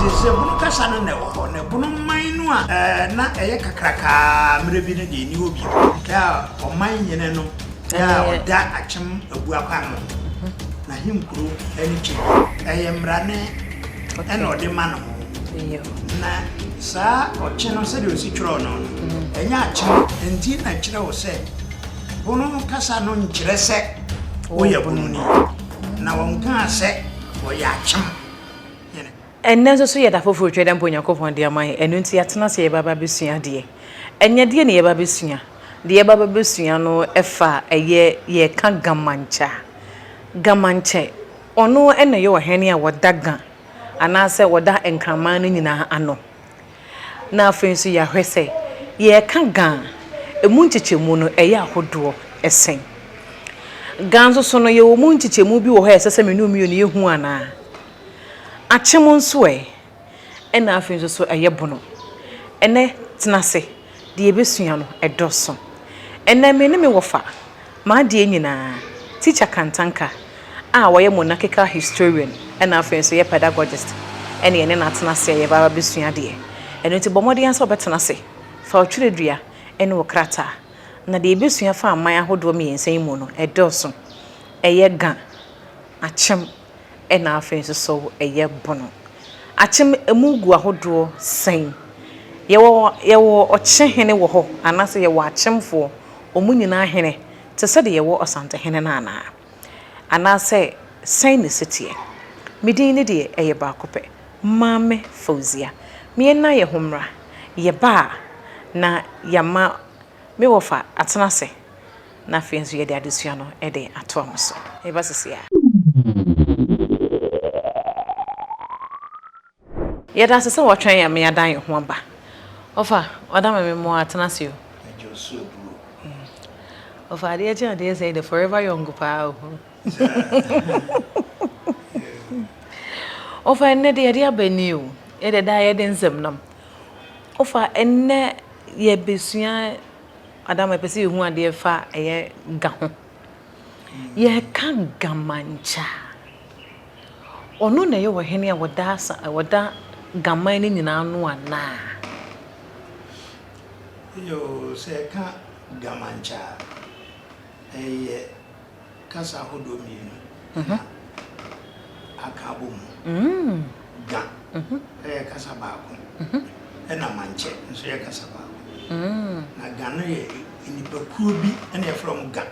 Nti sɛ Bono kasa no na ɛwɔ hɔ, na Bono man no a na ɛyɛ kakrakaa mmerɛ bi no deɛ ɛnni hɔ bio. Yɛ a ɔman hene no yɛ a ɔda Akyem Abuakwa ano no, n'ahenkuro ne Kyem. Ɛyɛ mmrane na ɔde ma ne ho. Na saa ɔkye no sɛdeɛ ɔsi twerɛɛ no no, ɛnyɛ Akyem. Nti na kyerɛ wo sɛ Bono kasa no nkyerɛ sɛ woyɛ Bononi. Na wɔnkaa sɛ wɔyɛ Akyem hene. Ɛnnɛ nso so yɛ da foforɔ Twɛ dɛ mpo Onyankopɔn de ama yɛn, ɛno nti yɛatena ase yɛreba abɛsua adeɛ. Ɛnyɛ deɛ na yɛreba abɛsua, deɛ yɛreba abɛsua no fa ɛyɛ yɛreka Gamankyɛ a. Gamankyɛ, ɔno na ɛyɛ ɔhene a ɔda Ga anaasɛ ɔda Nkraman no nyinaa ano. Na afei nso yɛahwɛ sɛ yɛreka Ga a, ɛmu nkyekyɛmu no ɛyɛ ahodoɔ sɛn. Ga nso so no yɛwɔ mu nkyekyɛmu bi wɔ hɔ a ɛsɛ sɛ me ne wo mmienu yɛhu anaa? Akyem nso ɛ? Ɛna afei nso so ɛyɛ bono. Ɛnɛ tena ase, deɛ yɛbɛsua no ɛdɔso. Ɛnɛ me ne me wɔfa, m'adeɛ nyinaa, Teacher Kantanka a ɔyɛ monarchical historian ɛna afei nso yɛ pedagogist ɛna yɛne no atena ase a yɛreba abɛsua adeɛ. Ɛno nti bɔ mmɔden ara sɛ wobɛtena ase, fa wo twerɛdua ɛne wo krataa na deɛ yɛbɛsua fa aman ahodoɔ mmiɛnsa yi mu no ɛdɔɔso. Ɛyɛ Ga, Akyem ɛna afei nso so ɛyɛ bono. Akyem ɛmu gu ahodoɔ sɛn? Yɛwɔ yɛwɔ ɔkyehene wɔ hɔ anaasɛ yɛwɔ akyemfoɔ, wɔn nyinaa hene te sɛ deɛ yɛwɔ ɔsantehene no anaa? Anaasɛ sɛn na ɛsi teɛ? Me din ne deɛ ɛyɛ baako pɛ, Maame Fauzia. Me yɛn nna yɛ ho mmra, yɛba a na yɛama me wɔfa atena ase na afei nso yɛde adesua no de atoa mo so. Meba sisi a. Yɛda ase sɛ watwɛn yɛn ama yɛadan yɛn ho aba. Ɔfa, wada ma me mmoa atena ase o. Agye ɔso aburo. Ɔfa, adeɛ kye adeɛ sɛe de forever young paa o. Ɔfa, ɛnnɛ deɛ yɛde aba nie o. Yɛde daa yɛde nsɛm nam. Ɔfa, ɛnnɛ yɛbɛsua Adam yɛpɛ sɛ yɛhu adeɛ fa ɛyɛ ga ho. Yɛka Gamankyɛ a, ɔno na ɛyɛ ɔhene a ɔda asa ɔda Gaman no nyinaa ano anaa? Yoo, sɛ yɛka Gamankyɛ a, ɛyɛ kasa ahodoɔ mmienu na aka abɔ mu. Ga yɛ kasa baako, ɛna mankyɛ nso yɛ kasa baako. Na ga no yɛ nnipakuo bi na yɛfrɛ wɔn ga,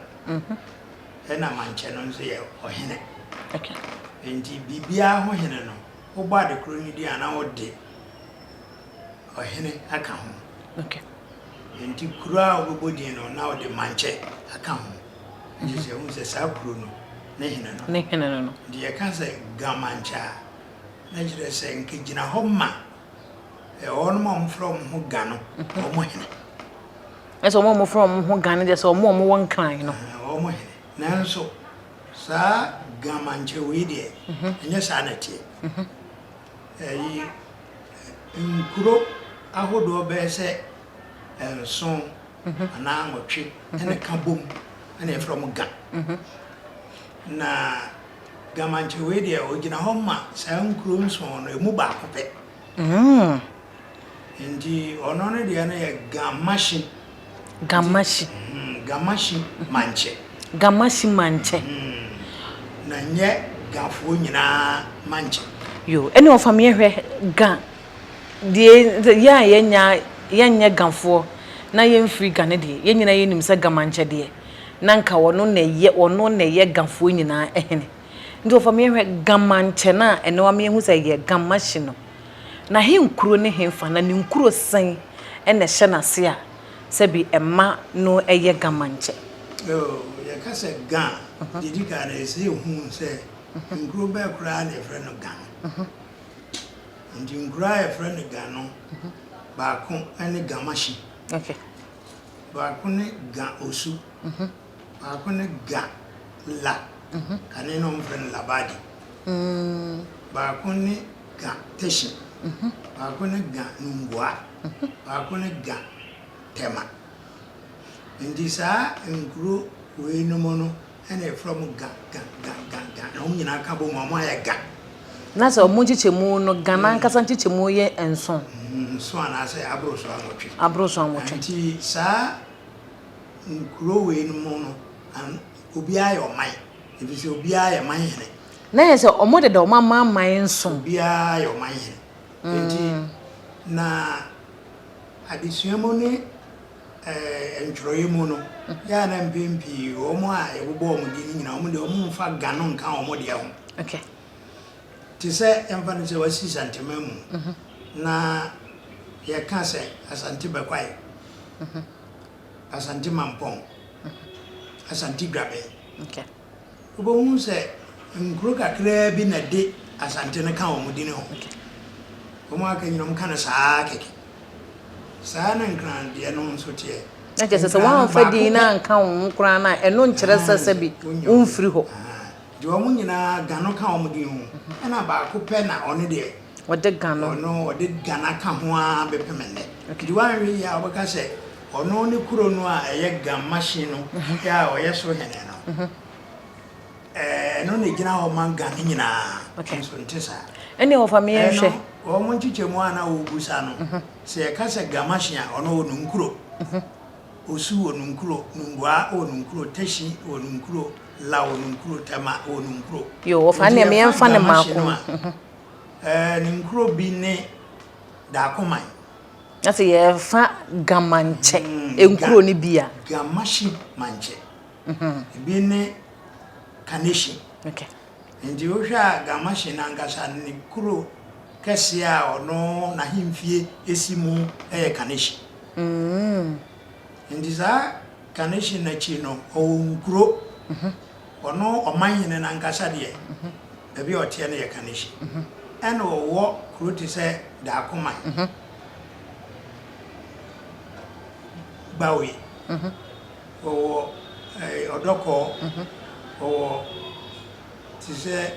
ɛna mankyɛ no nso yɛ ɔhene. Nti biribiara ho hene no, wobɔ ade koro no din a na wode ɔhene aka ho. Nti kuro a wobɛbɔ din no na wode mankyɛ aka ho. Nti sɛ wohu sɛ saa kuro no ne hene no. Ne hene no no. Nti yɛka sɛ Gamankyɛ a, na kyerɛ sɛ nka gyina hɔ ma wɔnom a wɔfrɛ wɔn ho Ga no, wɔn hene. Ɛsɛ wɔn a wɔfrɛ wɔn ho Ga no deɛ sɛ wɔn a wɔwɔ Nkran no. Wɔn hene. Nanso saa Gamankyɛ wei deɛ, ɛnyɛ saa na ɛteɛ. Ɛyi, nkuro ahodoɔ bɛyɛ sɛ nson anaa nwɔtwe na ɛka bom na yɛfrɛ wɔn Ga. Na Gamankyɛ wei deɛ ɔgyina hɔ ma saa nkuro nson no ɛmu baako pɛ. Nti ɔno no deɛ no yɛ Gamahye. Gamahye. Gamahye Mankyɛ. Gamahye Mankyɛ. Na nyɛ Gafoɔ nyinaa Mankyɛ. Yo, ɛne ɔfa me hwɛ Ga Deɛ yɛn a yɛnnya yɛnyɛ Gafoɔ na yɛmfiri Ga no deɛ, yɛn nyinaa yɛnim sɛ Gamankyɛ deɛ, na nka ɔno na ɛyɛ ɔno na ɛyɛ Gafoɔ nyinaa hene. Nti wɔfa me yɛhwɛ Gamankyɛ no a ɛnnɛ wama yɛahu sɛ ɛyɛ Gamahye no, n'ahenkuro ne hefa na ne nkuro sɛn na ɛhyɛ n'ase a sɛbi ɛma no yɛ Gamankyɛ? Oh, yɛka sɛ Ga a, deɛ ɛdi kan no, ɛsɛ sɛ yɛhu sɛ nkuro bɛn koraa na yɛfrɛ no Ga no. Nti nkuro a yɛfrɛ no Ga no, baako ne Gamahye, baako ne Ga Osu, baako ne Ga La, kane na wɔfrɛ no Labadi, baako ne Ga Tehye, baako ne Ga Nungua, baako ne Ga Tema. Nti saa nkuro weinom no na yɛfrɛ wɔn Ga, Ga, Ga, Ga, Ga, na wɔn nyinaa ka bom a wɔayɛ Ga. Na sɛ wɔn nkyekyɛmu no, Ghana ankasa nkyekyɛmu yɛ nson. Nson anaasɛ aboro so awɔtwe. Aboro so awɔtwe. Nti saa nkuro wei no mu no, obiara yɛ ɔman, ɛfiri sɛ obiara yɛ man hene. Na yɛ sɛ wɔn deda wɔn amanaman nson. Obiara yɛ ɔman hene. Nti na adesua mu ne ntwerɛeɛ mu no, yɛ a na mpɛn pii wɔn a yɛbobɔ wɔn din no nyinaa, wɔn deɛ wɔmfa ga no nka wɔn deɛ ho. Okay. Te sɛ yɛmfa no sɛ wasi Santema mu na yɛka sɛ Asante Bɛkwae, Asante Mampɔn, Asante Dwabɛn. Okay. Wobɛhu sɛ nkuro kakraa bi na ɛde Asante no ka wɔn din ho. Wɔn a aka nyinaa wɔka no saa ara kɛkɛ. Saa na Nkran deɛ no nso teɛ. Na kyerɛ sɛ sɛ woamfa din no anka wo ho koraa no a, ɛno nkyerɛ sɛ sɛbi womfiri hɔ. Nti wɔn nyinaa Ga no ka wɔn din ho. Ɛna baako pɛ na ɔno deɛ. Ɔde Ga no. Ɔno ɔde Ga no aka ho ara bɛpem nnɛ. Nti woanhwɛ yie a wobɛka sɛ ɔno ne kuro no a ɛyɛ Ga Mahye no a ɔyɛ so hene no. Ɛno na ɛgyina hɔ ma Ga no nyinaa. Nso nte saa. Ɛnneɛ wɔfa me yɛnhwɛ. Ɛno wɔn nkyekyɛmu a na wobusa no, sɛ yɛka sɛ Ga Mahye a, ɔno wɔ Nunkuro. Osu wɔ Nunkuro, Nungua wɔ Nunkuro, Teshie wɔ Nunkuro, La wɔ Nunkuro, Tema wɔ Nunkuro. Yo, wɔfa Nti ɛnneɛ me yɛfa yɛmfa Ga no Mahye mmaako. no a, ɛɛ ne nkuro bi ne Daakoman. Na sɛ yɛfa Ga Mankyɛ Ga, nkuro no bi a. Ga Mahye Mankyɛ. Ebi ne Kaneshie. Okay. Nti wohwɛ a Ga Mahye no ankasa ne kuro kɛseɛ a ɔno n'ahemfie si mu yɛ Kaneshie. Nti saa Kaneshie no akyi no, ɔwɔ nkuro. Ɔno ɔmanhene no ankasa deɛ, baabi a ɔteɛ no yɛ Kaneshie. Ɛna ɔwɔ kuro te sɛ Daakoman, Gbawe, ɔwɔ Ɔdɔkɔɔ, ɔwɔ te sɛ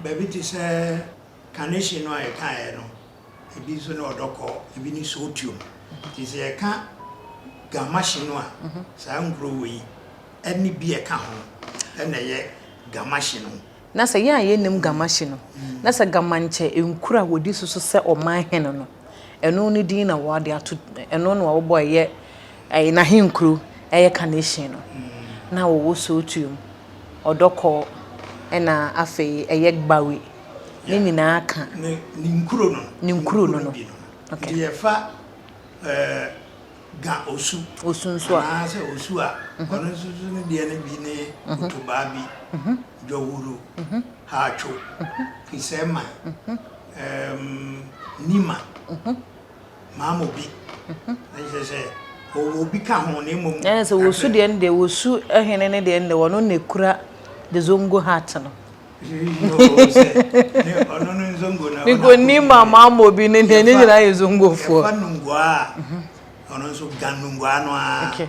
baabi te sɛ Kaneshie no a yɛkaeɛ no, ebi nso ne Ɔdɔkɔɔ, ebi ne Sootuom. Nti sɛ yɛka Gamahye no a, saa nkuro wei ne bi a ɛka ho na ɛyɛ Gamahye no. Na sɛ yɛn a yɛnnim Gamahye no, na sɛ Gamankyɛ nkuro a wɔdi so so sɛ ɔman hene no, ɛno ne din na wɔde ato, ɛno na wɔbɔ ɛyɛ ɛyɛ n'ahenkuro ɛyɛ Kaneshie no. Na wɔwɔ Sootuom, Ɔdɔkɔɔ, ɛna afei ɛyɛ Gbawe. Ne nyinaa ka. Ne ne nkuro no. Ne nkuro no no. Bi no. Okay. Nti yɛfa ɛɛ Ga Osu. Osu nso a. Anaasɛ Osu a, ɔno nso so ne deɛ no bi ne Otobaa bi, Dwawuru, Haatwo, Kisɛman, ɛɛm Nima, Maamobi. Na kyerɛ sɛ ɔwɔ obi ka ho na mmom. Ɛna sɛ Osu deɛ no deɛ Osu hene no deɛ no deɛ ɔno na ekura the Zongo hat no. Mekɔ nim a maa obi ne deɛ ne nyinaa yɛ zongofoɔ. Yɛfa nungua a ɔno nso ga nungua no ara. Deɛ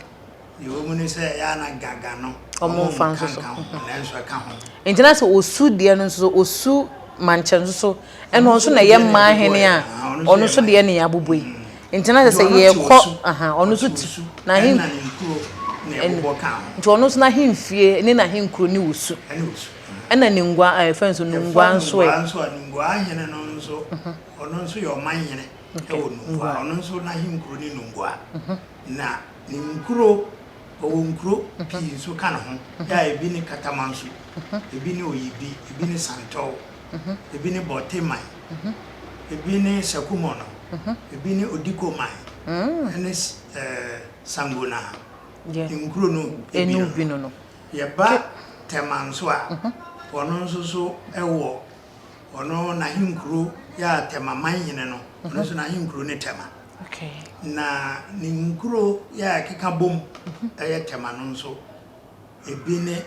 ɛwɔ mu ne sɛ ɛyɛ a na ga ga no ɔmo nfa nso so nanso ɛka ho. Nti na sɛ osu deɛ no nso osu mankyɛ nso so ɛna ɔno nso na ɛyɛ mmaa hene a ɔno nso deɛ ne yɛabobɔ yi. Nti na kyerɛ sɛ yɛkɔ aha ɔno nso ti n'ahen ɛna ne nkuro na ɛbobɔ ka ho. Nti ɔno nso n'ahemfie ne n'ahenkuro ne Osu. Ɛne Osu. Ɛna ne ngua ɛɛ fɛn so Nungua nso ɛ. Yɛfa Nungua nso a Nungua hene no nso ɔno nso yɛ ɔman hene ɛwɔ Nungua ɔno nso n'ahenkuro ne Nungua na ne nkuro ɔwɔ nkuro pii nso ka ne ho yɛ a ebi ne Katamanso ebi ne Oyibi ebi ne Santɔw ebi ne Bɔteman ebi ne Sakumono. Ebi ne Odikoman ne Sangona nkuro no bi no no. Yɛba Tema nso a, ɔno nso so wɔ ɔno n'ahenkuro yɛ a Tema manhene no, ɔno nso n'ahenkuro ne Tema. Na ne nkuro yɛ a ɛkeka bom yɛ Tema no nso, ebi ne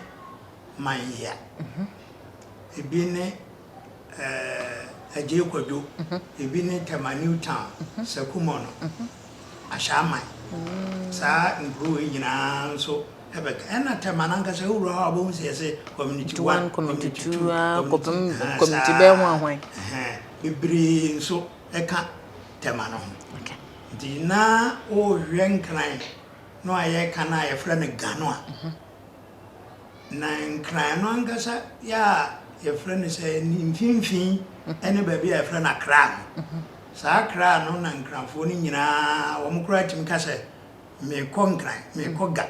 Manhia, ebi ne Agyei Kwadwo, ebi ne Tema New Town, Sakumono, Ashaiman. Saa nkuro wei nyinaa nso bɛka. Ɛna Tema no ankasa wowura hɔ a wobɛhu sɛ yɛse Community 1, Community 2, Community bɛyɛ ho ahwan. Bebree nso ɛka Tema no ho. Nti na wohwɛ Nkran no a yɛka no a yɛfrɛ no Ga no a. Na Nkran no ankasa yɛ a yɛfrɛ no sɛ ne mfimfini ne baabi a yɛfrɛ no Accra no. Saa Accra no na Nkranfoɔ no nyinaa wɔn koraa tumi ka sɛ merekɔ Nkran, merekɔ Ga.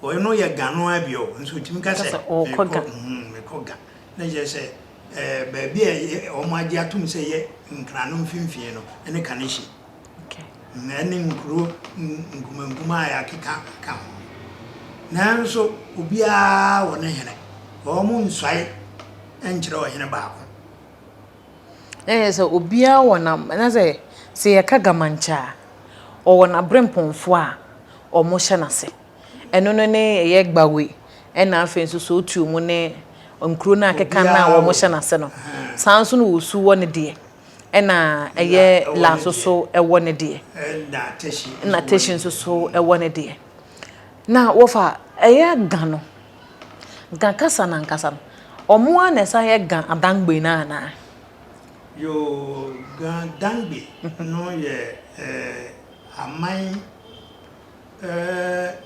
Ɔno yɛ Ga no ara bi o, nso ɔtumi ka sɛ merekɔ merekɔ Ga. Na kyerɛ sɛ baabi a wɔn agye atom sɛ ɛyɛ Nkran no mfimfini no ne Kaneshie. Ɛne nkuro nkumankumaa a yɛakeka aka ho. Nanso obiara wɔ ne hene. Wɔnsuae nkyerɛ ɔhene baako. Na ɛyɛ sɛ obiara wɔ na na sɛ sɛ yɛka Gamankyɛ a, ɔwɔ n'aberempɔnfoɔ a wɔhyɛ n'ase. Ɛno no ne ɛyɛ Gbawe ɛna afei nso Sootuo mu ne nkuro no a akeka no a wɔhyɛ n'ase no. Saa nso na Osu wɔ ne deɛ. Ɛna ɛyɛ La nso so wɔ ne deɛ. Ɛna Teshie nso so wɔ ne deɛ. Na wɔfa ɛyɛ Ga no, Ga kasa no ankasa no, wɔn ara na ɛsan yɛ Ga Adangbe no anaa? Yoo, Ga Dangbe no yɛ aman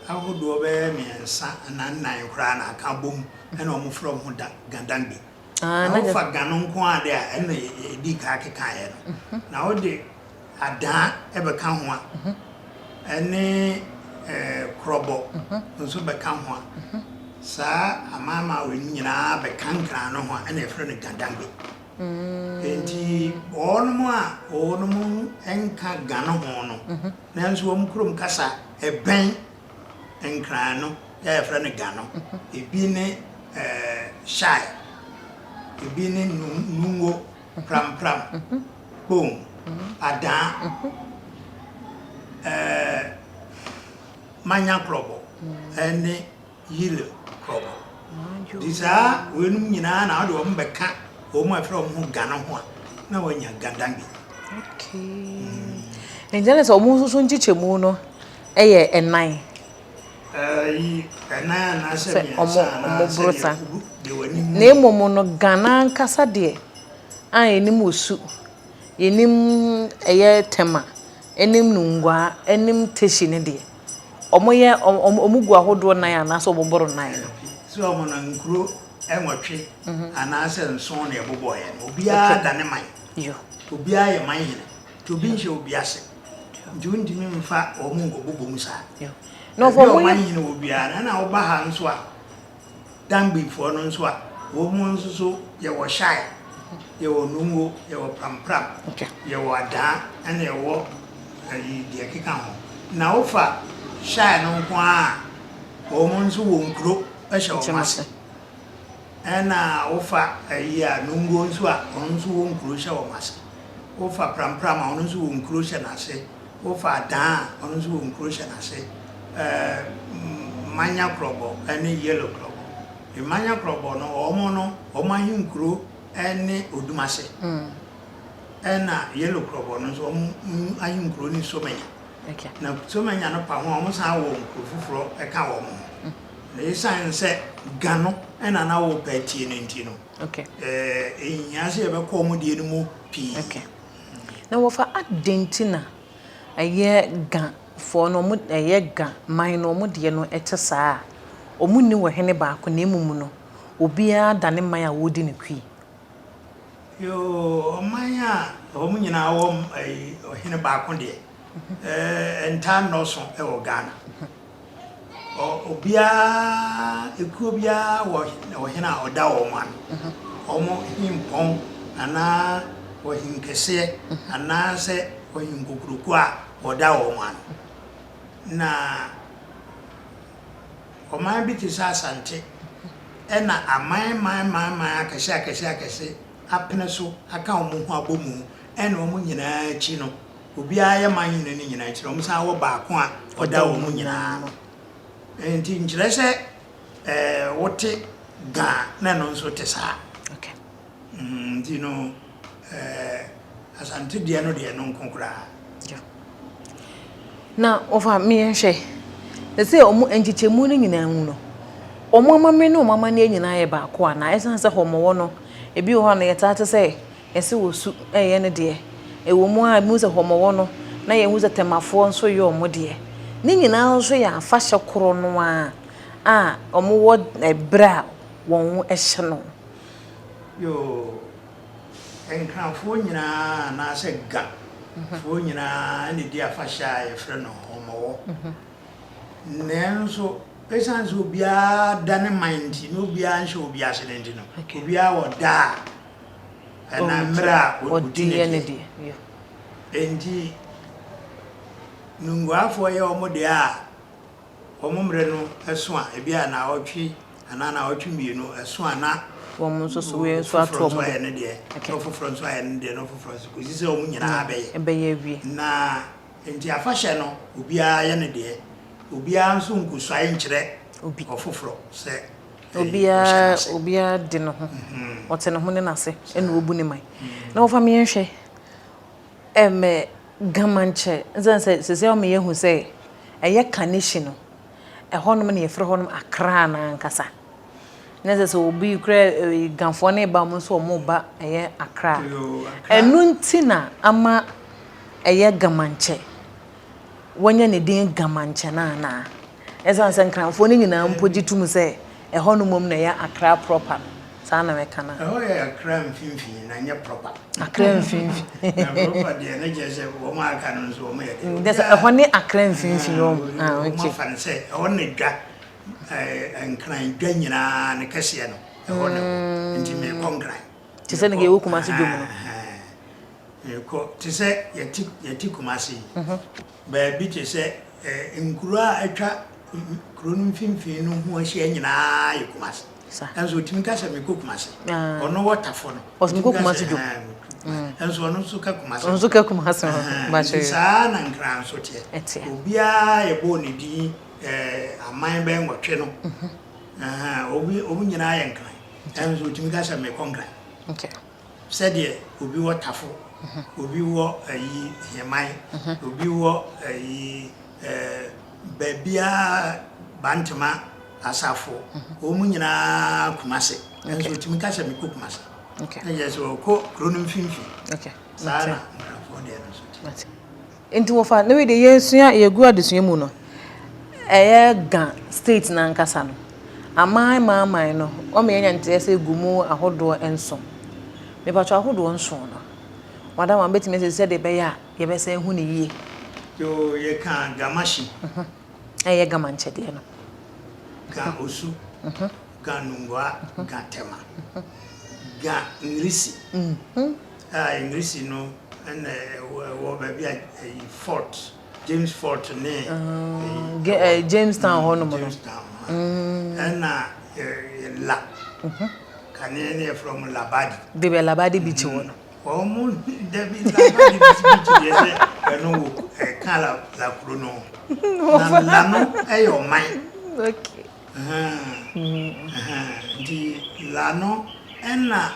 ahodoɔ bɛyɛ mmiɛnsa anaa nnan koraa na aka abom ɛna wɔfrɛ wɔn ho Ga Dangbe. Na wofa ga no nko ara de a, ɛno na yɛdii kan kekaeɛ no. Na wode adaa bɛka ho a, ɛne korɔbɔ nso bɛka ho a, saa amanaman wei nyinaa bɛka nkran no ho a, ɛna yɛfrɛ no Gadangbe. Enti wɔnom a wɔnom nka ga no ho no, nanso wɔn kurom kasa ɛbɛn Nkran no a yɛfrɛ no Ga no, ebi ne Shai, ebi ne Nungo, Prampram, Kpong, Adaa, Manya Krɔbɔ ne Yile Krɔbɔ. Nti saa weinom nyinaa na wode wɔn bɛka wɔn a yɛfrɛ wɔn ho Ga no ho a, na wɔanya Ga Dangbe. Okay. Nti na sɛ wɔn nso so nkyekyɛmu no yɛ nnan. Ɛyi, nnan anaasɛ Sɛ mmiɛnsa ɔmo anaa ɔmo boro sɛdeɛ saa. wobu deɛ w'ani hu. Na mmom no Ghana ankasa deɛ a yɛnim Osu, yɛnim ɛyɛ Tema, ɛnim Nungua, ɛnim Teshie no deɛ, ɔmo yɛ ɔmo ɔmo gu ahodoɔ nnan anaasɛ ɔmo boro nnan no. Dabi, sɛ ɔmo no nkuro nwɔtwe anaasɛ nson na ɛbobɔeɛ no, obiara da ne man. Yo. Obiara yɛ man hene, nti obi nhyɛ obi ase. Nti wontumi mfa wɔn nkɔbobɔ mu saa. Na Baabi a ɔfa wɔn ɔman yɛ. hene wɔ biara no, ɛna woba ha nso a, Dangbefoɔ no nso a, wɔn nso so yɛwɔ Shai, yɛwɔ Nungo, yɛwɔ Prampram, yɛwɔ Adaa, ɛna yɛwɔ ayi deɛ ɛkeka ho. Na wofa Shai no nko ara a, wɔn nso wɔ nkuro hyɛ wɔn ase. Ɛna wofa ayi a, Nungo nso a, wɔn nso wɔ nkuro hyɛ wɔn ase. Wofa Prampram a, ɔno nso wɔ nkuro hyɛ n'ase. Wofa Adaa a, ɔno nso wɔ nkuro hyɛ n'ase. Ɛɛ Manya Krɔbɔ ne Yellow Krɔbɔ. Manya Krɔbɔ no, wɔn no, wɔn ahenkuro ne Odumase. Ɛna Yellow Krɔbɔ no nso, wɔn ahenkuro ne Somanya. Na Somanya no pa ho a, wɔsan wɔ nkuro foforɔ ka wɔn ho. Na esiane sɛ Ga no na na wɔpɛ atie no nti no, Ɛnhia sɛ yɛbɛkɔ wɔn deɛ no mu pii. Okay. Na wɔfa adɛn nti na ɛyɛ Ga foɔ no wɔn ɛyɛ Ga man no wɔn deɛ no ɛte saa a wɔn nni ɔhene baako na mmom no obiara da ne man a wɔredi no kui. Yoo, ɔman a wɔn nyinaa wɔ ɔhene baako deɛ, ɛntaa nnɔɔso wɔ Ghana. Obiara, ekuo biara wɔ ɔhene a ɔda wɔn ano. Wɔn hempɔn anaa ɔhenkɛseɛ anaasɛ ɔhenkokuroko a ɔda wɔn ano. Na ɔman bi te sɛ Asante ɛna aman man man man akɛse akɛse akɛse apene so aka wɔn ho abɔ mu ɛna wɔn nyinaa akyi no, Obiara yɛ man hene no nyinaa akyi no, wɔsan wɔ baako a ɔda wɔn nyinaa ano. Nti nkyerɛ sɛ ɛɛ wote Ga na ɛno nso te saa. Okay. Mm, nti no ɛɛ Asante deɛ no deɛ no nko koraa. Yeah. Na wɔfa meyɛnhwɛ sɛ wɔn nkyekyɛmu no nyinaa mu no, wɔn amammerɛ ne wɔn amanneɛ nyinaa yɛ baako anaa? Ɛsiane sɛ wɔn wɔ no, ebi wɔ hɔ a no yɛtaa te sɛ Yɛse wɔ su yɛ ne deɛ. Ɛwɔ mu ara ebinom sɛ hɔmɔwɔ no na yɛhu sɛ Tɛmafoɔ nso yɛ wɔn deɛ. Ne nyinaa nso yɛ afahyɛ korɔ no ara. a wɔwɔ ɛberɛ a wɔn ho hyɛ no. Yoo, Nkranfoɔ nyinaa anaasɛ Ga foɔ nyinaa na ɛdi afahyɛ a yɛfrɛ no Hɔmɔwɔ. Nanso ɛsiane sɛ obiara da ne man nti na obiara nhyɛ obi ase no nti no, obiara wɔ da a anaa mmerɛ a ɔdi ne deɛ. Enti Nunguafoɔ yɛ wɔn deɛ a, wɔn mmerɛ no so a, ebi a naawɔtwe anaa naawɔtwe mmienu ɛso a na Wɔn nso so wei nso ato ɔfoforɔ nso wɔn ayɛ de. ne deɛ, na ɔfoforɔ nso ayɛ ne deɛ, na ɔfoforɔ nso kɔsi sɛ wɔn nyinaa bɛyɛ. Ɛbɛyɛ awie. Na nti afahyɛ no obiara yɛ ne deɛ, obiara nso nkosuae nkyerɛ Obi. ɔfoforɔ sɛ ɛyi, ɔhyɛ Obiara n'ase. obiara de ne ho. Ɔte ne ho ne n'ase ɛna ɔbu ne man. Na wɔfa me yɛnhwɛ. Ɛmɛ Gamankyɛ, ɛsiane sɛ seesei ama yɛahu sɛ ɛyɛ Kaneshie no, ɛhɔnom na yɛfrɛ hɔnom Accra no ankasa. Na ɛsɛ sɛ obi kura Gafoɔ no reba, wɔn nso wɔreba ɛyɛ Accra. Ɛno nti na ama ɛyɛ Gamankyɛ, wanya ne din Gamankyɛ no anaa? Ɛsiane sɛ Nkranfoɔ no nyinaa mpo gye tom sɛ ɛhɔ no mmom na ɛyɛ Accra proper no, saa na mɛka no a. Ɛhɔ yɛ Accra mfimfini na ɛnyɛ proper. Accra mfimfini. Na proper deɛ ne kyerɛ sɛ wɔn a aka no nso wɔn yɛ deɛ. Kyerɛ sɛ ɛhɔ ne Accra mfimfini wɔn. Ah, okay. Wɔn afa no sɛ ɛhɔ na dwa Nkran dwa nyinaa ne kɛseɛ no ɛhɔ na ɛwɔ. Nti mekɔ Nkran. Te sɛ nea ɛwɔ Kumasi dwom no. Mekɔ te sɛ yɛte yɛte Kumasi yi. Baabi te sɛ nkuro a atwa kuro no mfimfini no ho ahyia nyinaa yɛ Kumasi. Ɛnso otumi ka sɛ mekɔ Kumasi. Ɔno wɔ Tafo no. Ɔsɛ mekɔ Kumasi dwom. Ɛnso ɔno nso ka Kumasi. Ɔno nso ka Kumasi ho. Nti saa na Nkran nso teɛ. Obiara yɛbɔɔ ne din aman bɛyɛ nwɔtwe no. Wɔn nyinaa yɛ Nkran. Ɛnso otumi ka sɛ mekɔ Nkran. Sɛdeɛ obi wɔ Tafo, obi wɔ ayi Heman, obi wɔ ayi ɛɛ baabiara Bantama, Asafo, wɔn nyinaa Kumase. Ɛnso otumi ka sɛ mekɔ Kumase. Na kyerɛ sɛ ɔkɔ kuro no mfimfini. Saa na Nkrafoɔ deɛ no nso te. Nti wɔfa na wei deɛ yɛsua yɛgu adesua mu no ɛyɛ Ga state no ankasa no aman man no wɔma yɛnya nteɛ sɛ ɛgu mu ahodoɔ nson. Mepatwɔ ahodoɔ nson no madam a bɛtumi asisi sɛdeɛ ɛbɛyɛ a yɛbɛsan ahu no yie. Yoo yɛka Gamahye. Ɛyɛ Gama nkyɛdeɛ no. Ga Osu. Ga Nungua. Ga Tema. Ga Ngrisi. A Engiresi no na ɛwɔ baabi a ɛyi Fort, James Fort ne ɛyi. Jamestown hɔ nom no. Jamestown hɔ. Ɛna La. Kane ne yɛfrɛ wɔn Labadi. Baabi a Labadi Beach wɔ no. Wɔn dabi Labadi Beach deɛ sɛ ɛno wɔ ɛka la la kuro no ho. Na La no ɛyɛ ɔman. Okay. Nti La no ɛna.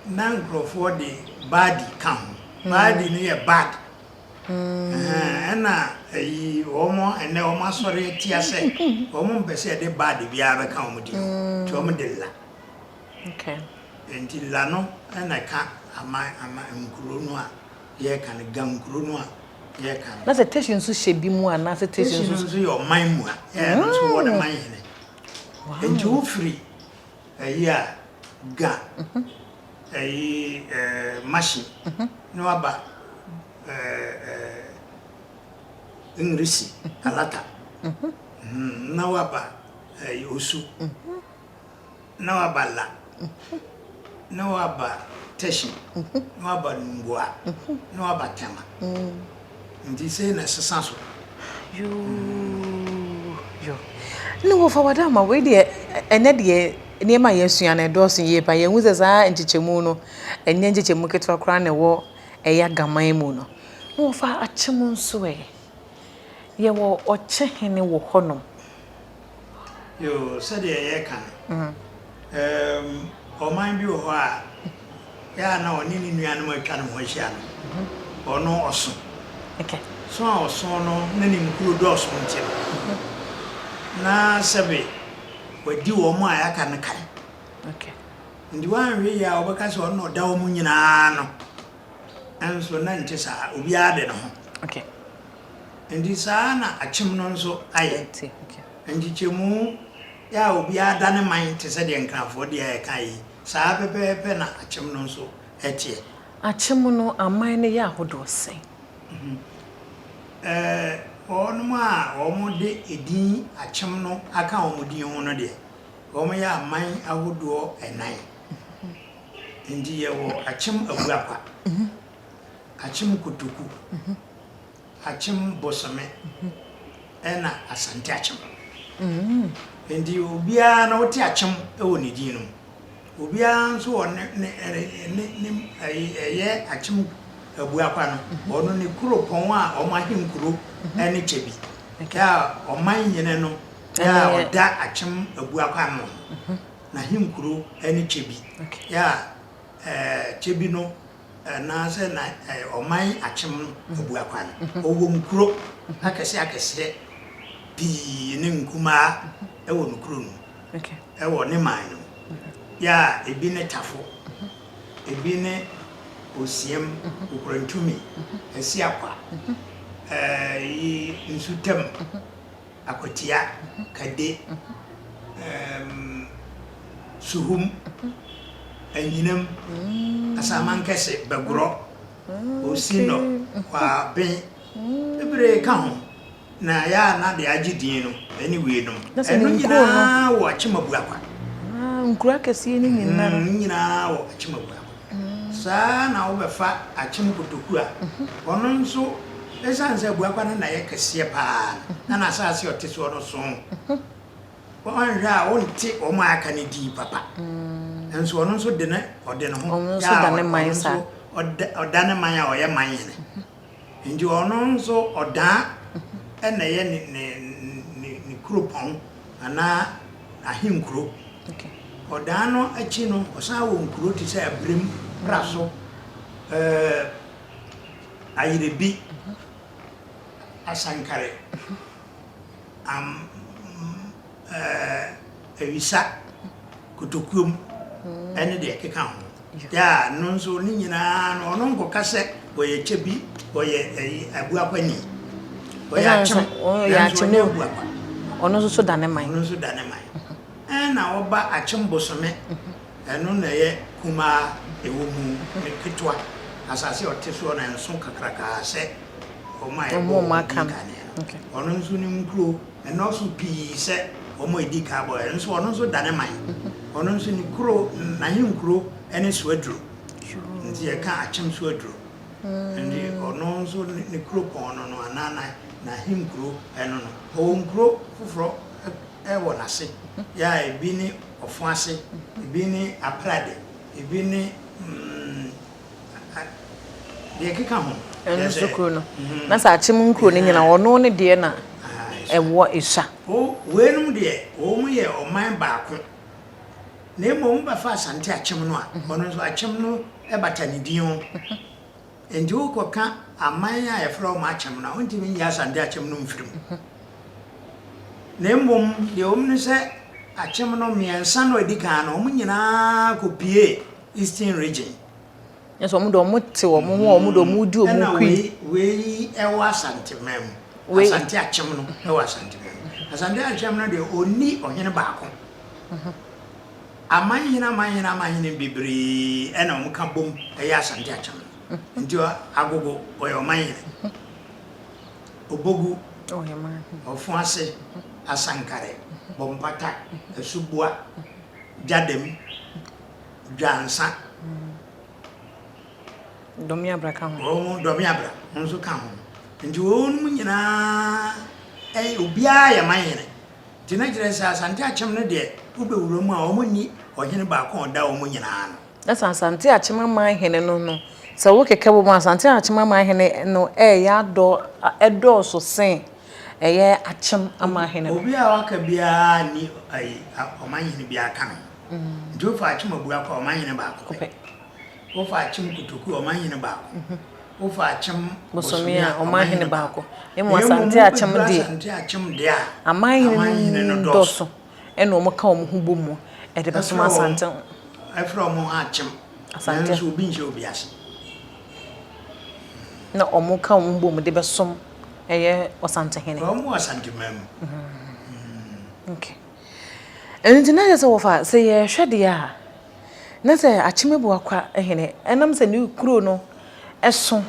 Na nkurɔfoɔ de baadi ka ho. Baadi no yɛ bad. Ɛna ayi wɔn ɛnɛ wɔn asɔre atia sɛ wɔn mpɛ sɛ yɛde bad biara bɛka wɔn din ho. Nti wɔn de la. Okay. Nti la no ɛna ɛka aman ama nkuro no a yɛreka no ga nkuro no a yɛreka no. Na sɛ Teshie nso hyɛ bi mu anaasɛ Teshie nso. Teshie no nso yɛ ɔman mua. Ɛno nso wɔ ne man hene. Nti wofiri Ɛyi a ga ɛyi ɛɛ mahye na waba ɛɛ ɛɛ Ngrisi alata na waba ɛyi osu na waba la na waba tɛhyi na waba nungua na waba tɛma. Nti sei na ɛsesa so. Yoo yo. Ne wɔfa wada ma wei deɛ ɛnɛ deɛ nneɛma a yɛasua no ɛdɔɔso yie pa. Yɛhu sɛ saa nkyekyɛmu no ɛnyɛ nkyekyɛmu ketewa koraa na ɛwɔ ɛyɛ Agaman mu no. Ne wɔfa akyem nso ɛ. Yɛwɔ ɔkyehene wɔ hɔnom. Yoo, sɛdeɛ yɛreka no, ɛɛm, ɔman bi wɔ hɔ a, yɛ a na ɔne ne nuanom a atwa ne ho ahyia no, ɔno ɔso. So a ɔso no na ne nkuro dɔɔso nti no, na sɛbe wadi wɔn a yɛaka no kan. Nti woanhwɛ yie a wobɛka sɛ ɔno na ɔda wɔn nyinaa ano. Nso na nte saa, obiara de ne ho. Enti saa ara na akyem no nso ayɛ. Nkyekyɛmu Yɛ a obiara da ne man te sɛ deɛ Nkranfoɔ deɛ a yɛkaeɛ yi, saa ara pɛpɛɛpɛ na Akyem no nso teɛ. Akyem no aman no yɛ ahodoɔ sɛn? Ɛɛ, wɔnom a wɔde edin Akyem no aka wɔn din ho no deɛ, wɔyɛ aman ahodoɔ nnan. Enti yɛwɔ Akyem Abuakwa, Akyem Kotoku, Akyem Bosome, ɛna Asante Akyem. Enti obiara no wote Akyem wɔ ne din no mu. Obiara nso wɔ ne ne ne ne ɛyɛ Akyem Abuakwa no, ɔno ne kuropɔn a wɔn ahenkuro ne Kyɛbi. A ɔman hene no a ɔda Akyem Abuakwa ano no, n'ahenkuro ne Kyɛbi. A Kyɛbi no anaasɛ na ɔman Akyem Abuakwa no, ɔwɔ nkuro akɛseɛ akɛseɛ pii ne nkumaa wɔ ne kuro no mu. Wɔ ne man no mu. Yɛ a ebi ne Tafo, ebi ne Osiam, Okurantumi, Asiakwa, yi Nsutam, Akwatia, Kade, Suhum, Anyinam, Asamankɛse, Bɛgorɔ, Osinɔ, Kwaben, bebree ka ho. Na ɛyɛ a na deɛ agye din no ne weinom. Ɛno nyinaa wɔ Akyem Abuakwa. Ah, nkuro akɛseɛ no nyinaa. Ne nyinaa wɔ Akyem Abuakwa. Saa na wobɛfa Akyem Kotoku a, ɔno nso, ɛsiane sɛ Abuakwa no na ɛyɛ kɛseɛ paa no, na n'asase a ɔte soɔ no so. Woanhwɛ a wonte wɔn a aka no din papa. Nanso ɔno nso de ne, ɔde ne ho. Ɔno nso da ne man saa. Ɔda ne man a ɔyɛ man hene. Nti ɔno nso ɔdaa na ɛyɛ ne ne ne ne kuropɔn anaa ahenkuro. Ɔdaa no akyi no, ɔsan wɔ nkuro te sɛ Abirem, Praso, ɛɛ Ayerebi, Asankare, am ɛɛ Awisa, Kotokuom ne deɛ ɛkeka ho. Yeah, no nso ne nyinaa no ɔno nkɔka sɛ ɔyɛ kyɛ bi, ɔyɛ ɛyi abuakwani. Ɔyɛ akyem, nanso ɔnyɛ abuakwa. Ɔno nso so da ne man. Ɔno nso da ne man. Ɛna ɔba akyem bosome, ɛno na ɛyɛ kumaa ɛwɔ mu, ne ketewa. Asase a ɔte soɔ no ɛnso kakrakaa sɛ wɔn a yɛbɔɔ wɔn din kane no. Ɔno nso ne nkuro Ɛnnɔɔso pii sɛ wɔn a edi kan bɔe. Nso ɔno nso da ne man. Ɔno nso ne kuro, n'ahenkuro ne Soaduro. Nti yɛka Akyem Soaduro. Nti ɔno nso ne kuropɔn no no anaa n'ahenkuro no no. Ɔwɔ nkuro foforɔ wɔ n'ase. Yɛ a ebi ne Ɔfoase, ebi ne Aprade, ebi ne. Deɛ ɛkeka ho. Ɛno nso kuro no. Na sɛ akyem nkuro no nyina ɔno ne deɛ na ɛwɔ esua. Weinom deɛ wɔn yɛ ɔman baako. Na mmom wobɛfa Asante Akyem no a, ɔno nso Akyem no bata ne din ho. Nti wokɔka aman a yɛfrɛ wɔn Akyem no a, wontumi nyi Asante Akyem no mfiri mu. Na mmom deɛ ɛwɔ mu ne sɛ Akyem no mmiɛnsa no a ɛdi kan no, wɔn nyinaa kɔpuee Eastern Region. Nyɛ sɛ wɔn de wɔn te wɔn ho a wɔn de wɔn di wɔn kui. Ɛna wei wei ɛwɔ Asanteman mu. Wei. Asante Akyem no ɛwɔ Asanteman mu. Asante Akyem no deɛ ɔnni ɔhene baako. Amanhene amanhene amanhene bebree ɛna wɔn ka bom ɛyɛ Asante Akyem no. Nti Agogo ɔyɛ ɔmanhene. Obogu, Ɔfoase, Asankare, Bompata, Asuboa, Gyadam. Dwansa. Dɔmeabra ka ho. Wɔn Dɔmeabra nso ka ho. Nti wɔn mu nyinaa ɛyɛ obiara yɛ man hene. Nti na kyerɛ sɛ Asante Akyem no deɛ wobɛwura mu a wɔn nni ɔhene baako a ɔda wɔn nyinaa ano. Na sɛ Asante Akyem aman hene no no, sɛ wokeka bɔ mu a Asante Akyem aman hene no ɛyɛ adɔ ɛdɔɔso sen ɛyɛ Akyem aman hene no. Obi a waka biara nni ayi ɔman hene biara ka ne ho. Nti wofa akyem abuakɔ a, ɔman hene baako pɛ. Wofa akyem kotoku a, ɔman hene baako. Wofa akyem bosome a, ɔman hene baako. Na mmom Asante akyem deɛ, Asante akyem deɛ a, aman hene no dɔɔso ɛna wɔn ka wɔn ho bɔ mu ɛde bɛsom Asante. Ɛfrɛ wɔn ho akyem. Asante. Nanso obi nhyɛ obi ase. Na wɔn ka wɔn ho bɔ mu de bɛsom ɛyɛ Ɔsantehene. Wɔn wɔ Asanteman mu. Okay. Ɛno nti na kyerɛ sɛ wɔfa sɛ yɛhwɛ deɛ a, na sɛ Akyem Abuakwa hene, ɛnam sɛ ne kuro no so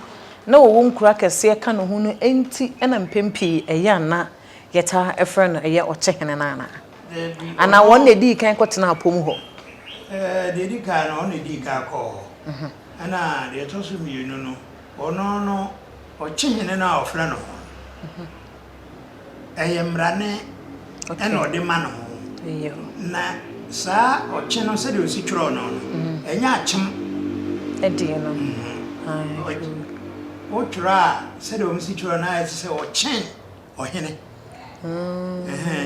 na wɔwɔ nkuro akɛseɛ ka ne ho no nti na mpɛn pii ɛyɛ a na yɛtaa frɛ no ɛyɛ Ɔkyehene no anaa? Dabi, Anaa ɔno. Wɔn na ɛdii kan kɔtenaa pɔ mu hɔ? Ɛɛ, deɛ ɛdi kan no, ɔno na ɛdii kan kɔɔ hɔ. Ɛna deɛ ɛtɔ so mmienu no, ɔno no, Ɔkyehene no a ɔfrɛ ne ho no, ɛyɛ mmrane na ɔde ma ne ho. Na saa ɔkye no, sɛdeɛ ɔsi twerɛɛ no no, ɛnyɛ akyem. Ɛdeɛ no. Wotwerɛ a, sɛdeɛ wɔsi twerɛ no ayɛ te sɛ ɔkyɛn ɔhene.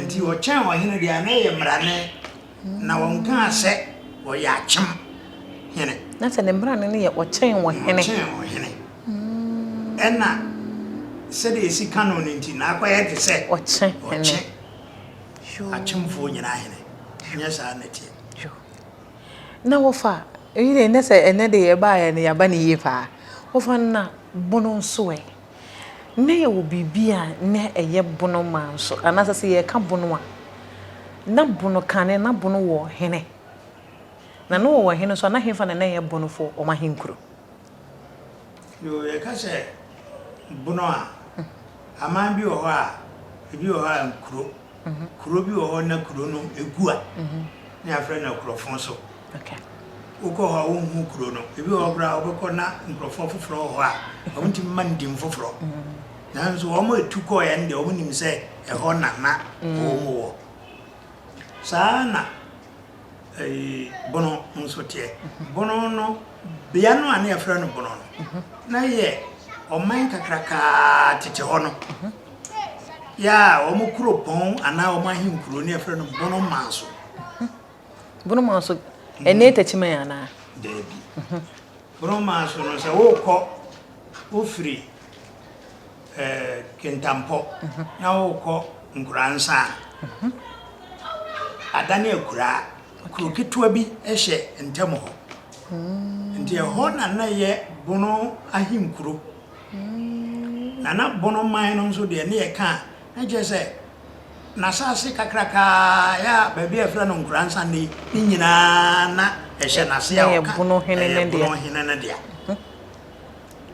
Nti ɔkyɛn ɔhene deɛ a, na ɛyɛ mmrane. Na wɔnkaa sɛ ɔyɛ akyem hene. Na sɛ ne mmrane no yɛ ɔkyɛn ɔhene. Ɔkyɛn ɔhene. Ɛna sɛdeɛ ɛsi ka no no nti, na akɔyɛ te sɛ ɔkye hene. Ɔkye akyemfoɔ nyinaa hene. Nyɛ saa na ɛteɛ. Na wɔfa, eyi deɛ nnɛ sɛ ɛnnɛ deɛ yɛbaeɛ no yɛaba no yie paa. Wɔfa na bono nso ɛ? Nnɛ yɛwɔ biribi a na ɛyɛ bono ma nso, anaasɛ sɛ yɛreka bono a, na bono kane na bono wɔ hene. Na na wɔwɔ hene nso a, na hefa na na ɛyɛ bonofoɔ wɔn ahenkuro? Yoo, yɛka sɛ bono a, aman bi wɔ hɔ a, ebi wɔ hɔ a nkuro. Kuro bi wɔ hɔ na kuro no gu a, na yɛafrɛ no akurɔfo so. Wokɔ hɔ a wonhu kuro no. Ebi wɔ hɔ koraa a wobɛkɔ na nkurɔfoɔ foforɔ wɔ hɔ a wɔntumi mma no din foforɔ. Nanso wɔn a ɛtu kɔeɛ no deɛ wɔnim sɛ ɛhɔ na na wɔn wɔ. Saa na ɛyi Bono nso teɛ. Bono no, bea no a na yɛfrɛ no Bono no, na yɛ ɔman kakrakaa tete hɔ no. Yɛ a wɔn kuropɔn anaa wɔn ahenkuro no yɛfrɛ no Bono Manso. Bono Manso, ɛnɛ Techiman anaa? Daabi. Bono Manso no sɛ wokɔ wofiri eh, Kintampɔ na wokɔ Nkoransa a, adane akuraa. Kuro ketewa bi hyɛ ntam hɔ. Nti ɛhɔ na na ɛyɛ Bono ahenkuro. Na na Bono man no nso deɛ ne yɛka a, na kyerɛ sɛ n'asase kakrakaa yɛ a baabi a yɛfrɛ no Nkoransa nnɛ yi ne nyinaa na ɛhyɛ n'ase a ɔka ɛyɛ Bono hene no dea.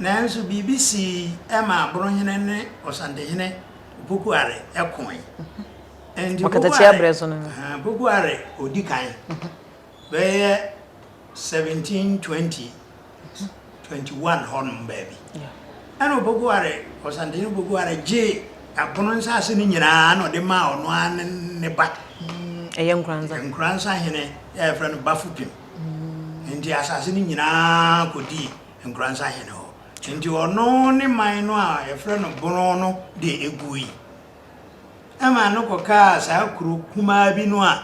Nanso biribi sii maa Bono hene ne Ɔsantehene Opoku Are koe. Enti Opoku Are ɔdi kan bɛyɛ 1720 21 hɔnom baabi. Ɛna Opoku Are, Ɔsantehene Opoku Are gyee Abono nsase no nyinaa na ɔde maa ɔno ara ne ne ba. Ɛyɛ Nkoranza. Nkoranza hene a yɛfrɛ no Bafopim. Nti asase no nyinaa kɔdii Nkoranza hene hɔ. Nti ɔno ne man no a yɛfrɛ no Bono no de ɛgui. Ɛmaa no kɔkaa saa kuro kumaa bi no a,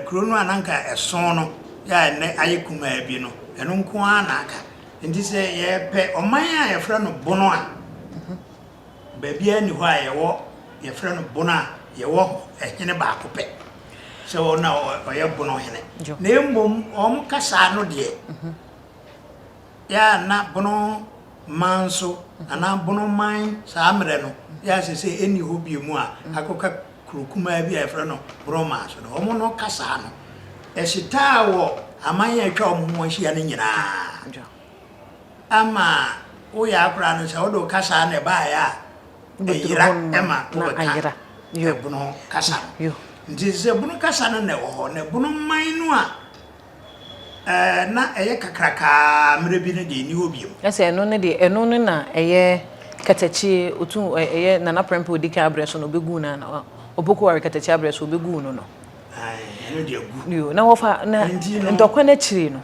kuro no a na anka ɛso no, yɛ a ɛnnɛ ayɛ kumaa bi no, ɛno nko ara na aka. Nti sɛ yɛpɛ ɔman a yɛfrɛ no Bono a, baabiara nni hɔ a yɛwɔ yɛfrɛ no Bono a yɛwɔ hene baako pɛ sɛ ɔno a ɔyɛ Bono hene. Na mmom wɔn kasa no deɛ, Yɛ a na Bono man so anaa Bono man saa mmerɛ no, yɛ a seesei ɛnni hɔ bio mu a akɔka kuro kumaa bi a yɛfrɛ no Borɔmaa so no, wɔn no kasaa no, ɛhyetaa wɔ aman a atwa wɔn ho ahyia no nyinaa. Ama woyɛ akora no sɛ wode wo kasaa na ɛbaeɛ a, ɛyera ma wobɛka Bono kasa no. Nti sɛ Bono kasa no na ɛwɔ hɔ, na Bono man no a Ɛɛ, na ɛyɛ kakrakaa mmerɛ bi no deɛ, ɛnni hɔ bio. Na sɛ ɛno no deɛ, ɛno no na ɛyɛ katakyie, otu, ɛyɛ Nana Prempeh ɔdi kan abrɛ so no, ɔbɛguu no ana, Opoku Ware katakyie abrɛ so, ɔbɛguu no no. Ae, ɛno deɛ agu. Yo, na wɔfa, na Nti no. ntɔkwa no akyiri no,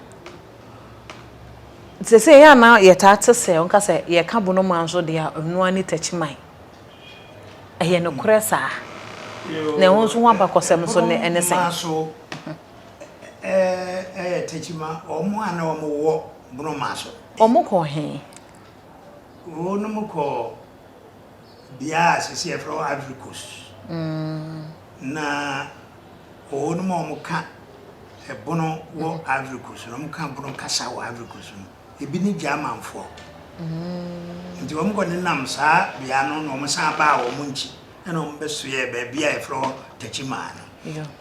sɛsɛ ɛyɛ a na yɛtaa te sɛ, wɔka sɛ yɛka Bonomaa nso deɛ a, ɛno ara ne Takyiman. Ɛyɛ nokorɛ saa? Yo, Na ɛho nso ho abakɔsɛm nso ne, ɛne sɛn? Bonomaa so. Ɛyɛ Tekyima, wɔn a na wɔn wɔ Boroma so. Wɔn kɔɔ he? Wɔnom kɔɔ bea a seesei yɛfrɛ hɔ Ivory Coast. Na wɔnom a wɔka Bono wɔ Ivory Coast no, wɔka Bono kasa wɔ Ivory Coast no, ebi ne Germanfoɔ. Nti wɔn kɔ nenam saa bea no na wɔn san baa wɔn nkyi ɛna wɔn bɛsoɛɛ baabi a yɛfrɛ hɔ Tekyima no.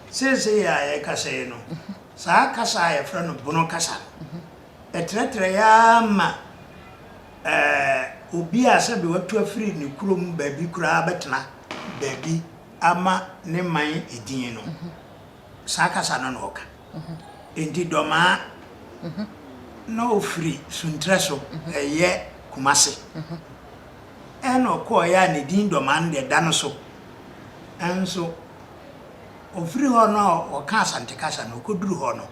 Seesei a yɛrekasa yi no, saa kasa a yɛfrɛ no Bono kasa no, ɛtrɛtrɛe ara ma obi a sɛbe watu afiri ne kurom baabi koraa bɛtena baabi ama ne man edin no, saa kasa no na ɔka. Enti Dɔmaa na ɔfiri Suntrɛ so, ɛyɛ Kumase. Ɛna ɔkɔeɛ a ne din Dɔmaa no deɛ da no so. Nso ɔfiri hɔ no a ɔka Asante kasa no, ɔkɔduru hɔ no,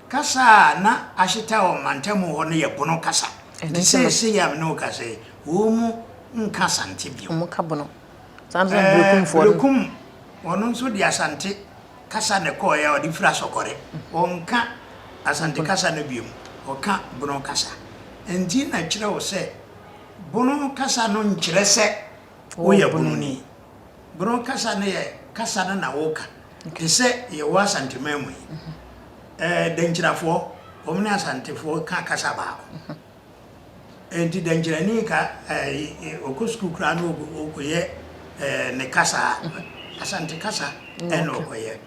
kasa a na ahyeta wɔ mantam hɔ no yɛ Bono kasa. Nti seesei a me ne wo kasa yi, wɔn nka Asante bio. Wɔka Bono. Saa nso na Berekumfoɔ no. Berekum, ɔno nso de Asante kasa na ɛkɔeɛ a ɔde firi Asɔkɔre. Ɔnka Asante kasa no bio, ɔka Bono kasa. Nti na kyerɛ wo sɛ Bono kasa no nkyerɛ sɛ woyɛ Bononi. Bono kasa no yɛ kasa no na woka. Te sɛ yɛwɔ Asanteman mu yi, Dankyirafoɔ, wɔn ne Asantefoɔ ka kasa baako. Enti Dankyirani ka, ɔkɔ sukuu koraa na ɔkɔyɛ ne kasa a, Asante kasa na ɔkɔyɛ.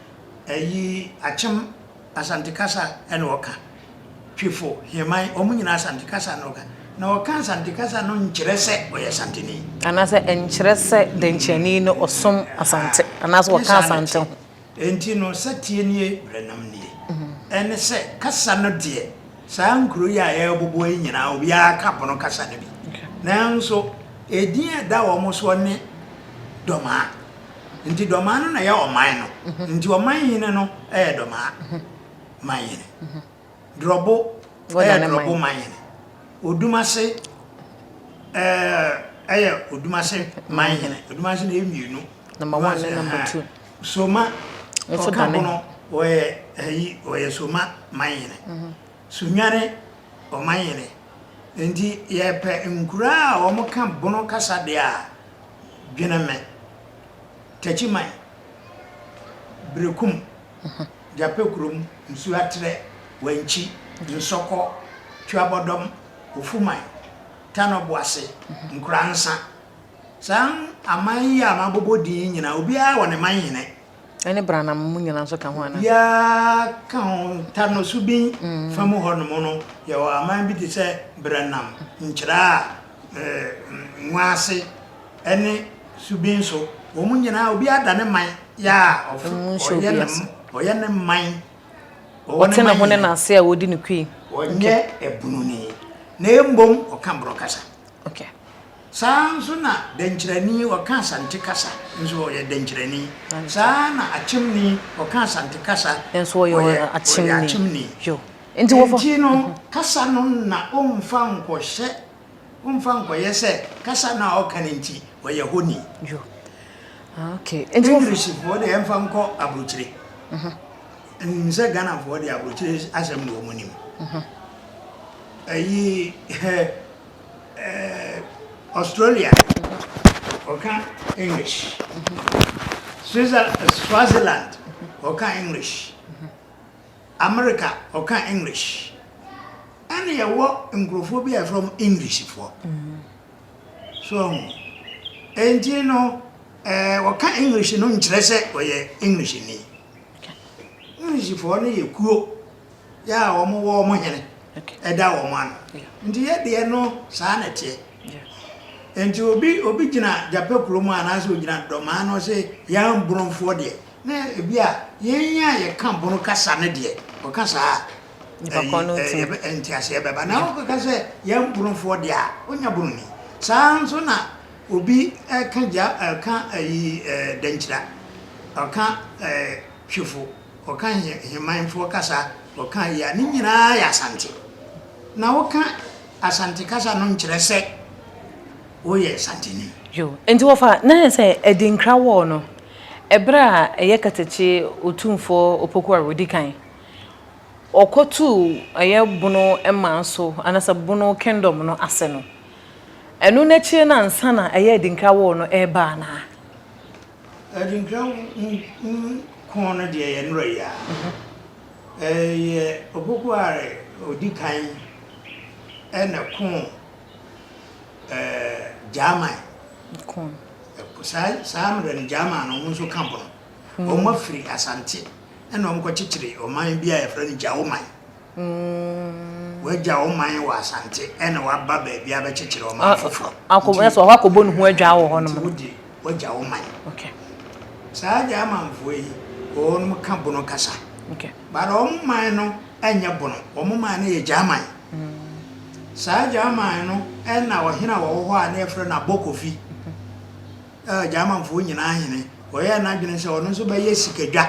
Ayi, Akyem, Asante kasa na ɔka. Twifo, Heman, wɔn nyinaa Asante kasa na wɔka. Na wɔka Asante kasa no nkyerɛ sɛ ɔyɛ Asanteni. Anaasɛ ɛnkyerɛ sɛ dɛnkyerɛni no ɔsom Asante anaasɛ ɔka Asante ho. Enti no, sɛteɛ nie, berɛnam nie. Ɛne sɛ, kasa no deɛ, saa nkuro yi a yɛrebobɔ yi nyinaa, obiara ka Bono kasa no bi. Nanso, edin a ɛda wɔn soɔ ne Dɔmaa. Nti Dɔmaa no na ɛyɛ ɔman no. Nti ɔman hene no yɛ Dɔmaa. Manhene. Drɔbo yɛ Drɔbo Manhene. Odumase yɛ Odumase Manhene. Odumase na ɛyɛ mmienu. Number one ne number two. Soma ɔka bono ɔyɛ ayi ɔyɛ Soma Manhene. Sunyani ɔmanhene. Nti yɛpɛ nkuraa a wɔka bono kasa deɛ a, Dweneme, Takyiman, Berekum. Gyapɛkurom, Nsuaterɛ, Wankyi, Nsɔkɔ, Tuabɔdɔm, Ofuman, Tanɔboase, Nkoransa. Saa aman yi a mabobɔ din yi nyinaa, obiara wɔ ne man hene. Ɛne Branam mu nyinaa nso ka ho anaa? Obiara ka ho. Tano Subin fa mu hɔnom no, yɛwɔ aman bi te sɛ Branam, Nkyerɛ a, Nwaase ne Subin so. Wɔn nyinaa, obiara da ne man. Yɛ a ɔyɛ ne ɔyɛ ne man. Ɔte ne ho ne n'ase a wɔdi no kui. Ɔnyɛ ɛbununi na mmom ɔka borɔ kasa. Okay. Saa nso na dɛnkyerɛni ɔka Asante kasa nso ɔyɛ dɛnkyerɛni. Saa na akyemni ɔka Asante kasa nso ɔyɛ akyemni. Yo. Nti no kasa no na ɔmfa nkɔhyɛ Womfa nkɔyɛ sɛ kasa no a ɔka no nti ɔyɛ hɔni. Yo. Ah, okay. English foɔ deɛ ɛmfa nkɔ aburokyire. Mhm. Nim sɛ Ghana foɔ deɛ aburokyire asɛm na wɔn nim. Mhm. Ɛyi ɛɛ Australia ɔka English. Switzerland, Swaziland ɔka English. America ɔka English. Ɛna yɛwɔ nkurɔfoɔ bi a yɛfrɛ wɔn Englishfoɔ. So ɔho. Enti no, ɛɛ wɔka English no nkyerɛ sɛ ɔyɛ Englishni. Englishfoɔ no yɛ kuo yɛ a wɔn wɔ wɔn hene ɛda wɔn ano. Nti yɛ deɛ no saa na ɛteɛ. Nti obi obi gyina Gyapɛ kurom anaasɛ ogyina Dɔmaa no sɛ yɛn Borɔnfoɔ deɛ na ebi a yɛn a yɛka Bono kasa no deɛ ɔka saa a Nipa korɔ no ntumi. Ɛyi, nteaseɛ bɛba. Na wokɔka sɛ yɛn Bonofoɔ deɛ a, wonyɛ Bononi. Saa ara nso na obi ka gya, ɛka ayi Dankyira, ɔka Twefo, ɔka Hemanfoɔ kasa, ɔka ayi a, ne nyinaa yɛ Asante. Na woka Asante kasa no nkyerɛ sɛ woyɛ Asanteni. Yo, nti wɔfa na yɛ sɛ Adinkra wɔɔ no, ɛberɛ a ɛyɛ Katakye Otumfoɔ Opoku a ɔdi kan. Ɔkɔtuu ɛyɛ Bono man so anaasɛ Bono kingdom no ase no, ɛno no akyire no ansa na ɛyɛ Adinkra war no reba anaa? Adinkra ko no deɛ yɛ nnora yi ara. Ɛyɛ Opoku a ɔdi kan na ɛkoo Gyaman. Saa mmerɛ no Gyaman no wɔn nso ka Bono. Wɔn afiri Asante ɛna wɔn kɔkyekyere ɔman bi a yɛfrɛ no Gyawoman. Wagya wo man wɔ Asante ɛna waba baabi abɛkyekyere ɔman foforɔ. Akɔ ɛsɛ ɔhɔ akɔbɔ ne ho adwaa wɔ hɔ nom. Nti wode wagya wo man. Okay. Saa Gyamanfoɔ yi wɔn ka bono kasa. Okay. But wɔn man no ɛnyɛ bono, wɔn man no yɛ Gyaman. Saa Gyaman no ɛna ɔhene a wɔwɔ hɔ a na yɛfrɛ no Abɔ Kofi. Ɛɛ Gyamanfoɔ nyinaa hene. Ɔyɛɛ n'adwene sɛ ɔno nso bɛyɛ sikadwa.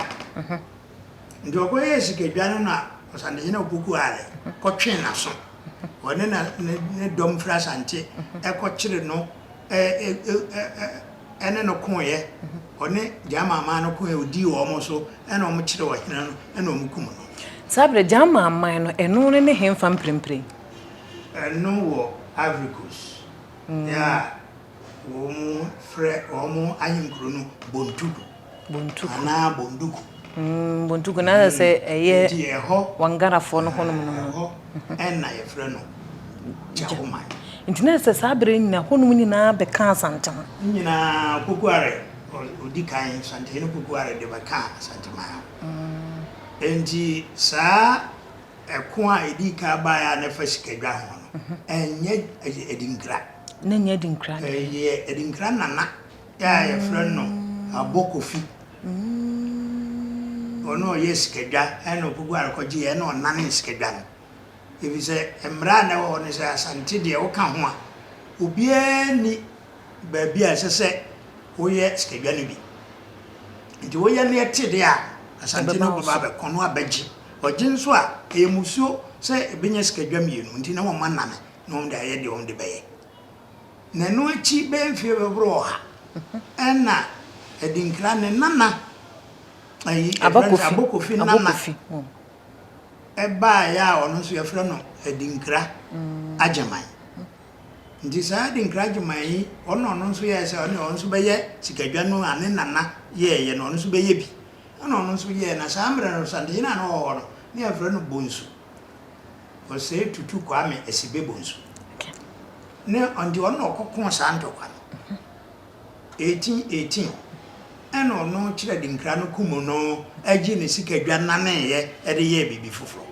Nti ɔkɔyɛɛ sikadwa no na Ɔsantehene Opoku Are kɔtwee n'aso. Ɔne na ne ne dɔm firi Asante kɔkyere no ɛne no koeɛ. Ɔne Gyamaaman no koeɛ, ɔdii wɔn so ɛna wɔkyeree ɔhene no ɛna wɔkum no. Saa berɛ Gyamaaman no, ɛno ne ne henfa mprempren? Ɛno wɔ Ivory Coast. Yɛ a wɔfrɛ wɔn ahenkuro no Bontuku. Bontuku. Anaa Bonduku. Mm, Bontuku na mm. sɛ ɛyɛ Nti ɛhɔ Wangarafoɔ no hɔnom no. Ɛhɔ ɛna yɛfrɛ no Gyahoman. Nti na sɛ saa berɛ nyinaa hɔnom nyinaa bɛka Asante ho. Nyinaa Pokuare ɔdi kan Asantehene Pokuare de bɛka Asanteman ho. Mm. Nti saa ɛko a ɛdii kan baeɛ a na ɛfa sikadwa ho no, ɛnyɛ Adinkra. Na ɛnyɛ Adinkra. Ɛyɛ Adinkra nana. a yɛfrɛ no Abɔ Kofi. Ɔno ɔyɛ sikadwa ɛna ɔkɔguare kɔgyeeɛ ɛna ɔnanee sikadwa no. Ɛfiri sɛ mmara a na ɛwɔ hɔ ne sɛ Asante deɛ woka ho a, obiara nni baabi a ɛsɛ sɛ woyɛ sikadwa no bi. Nti woyɛ no ɛte deɛ a, Asante no bɛba abɛko no abɛgye. Ɔgye nso a, ɛyɛ mmusuo sɛ ɛbɛnya sikadwa mmienu nti na wɔanane na wɔde ayɛ deɛ wɔde bɛyɛ. Na ɛno akyi bɛyɛ mfeɛ bɛboro ɔha ɛna Adinkra ne nana ayi yɛfrɛ no sɛ Abokofi nana ɛbaeɛ a ɔno nso yɛfrɛ no Adinkra Agyeman. Nti saa Adinkra Agyeman yi ɔno ɔno nso yɛɛ sɛ ɔne ɔno nso bɛyɛ sikadwa no a ne nana yɛɛyɛ no ɔno nso bɛyɛ bi. Ɛna ɔno nso yɛɛ na saa mmerɛ no Santehene a na ɔwɔ hɔ no ne yɛfrɛ no Bonsu. Osei Tutu Kwame Asibe Bonsu. Ne nti ɔno na ɔkɔkoo saa ntɔkwa no. 1818 ɛna ɔno kyerɛ Dinkra no kum no gye ne sika dwa naneeɛ de yɛɛ biribi foforɔ.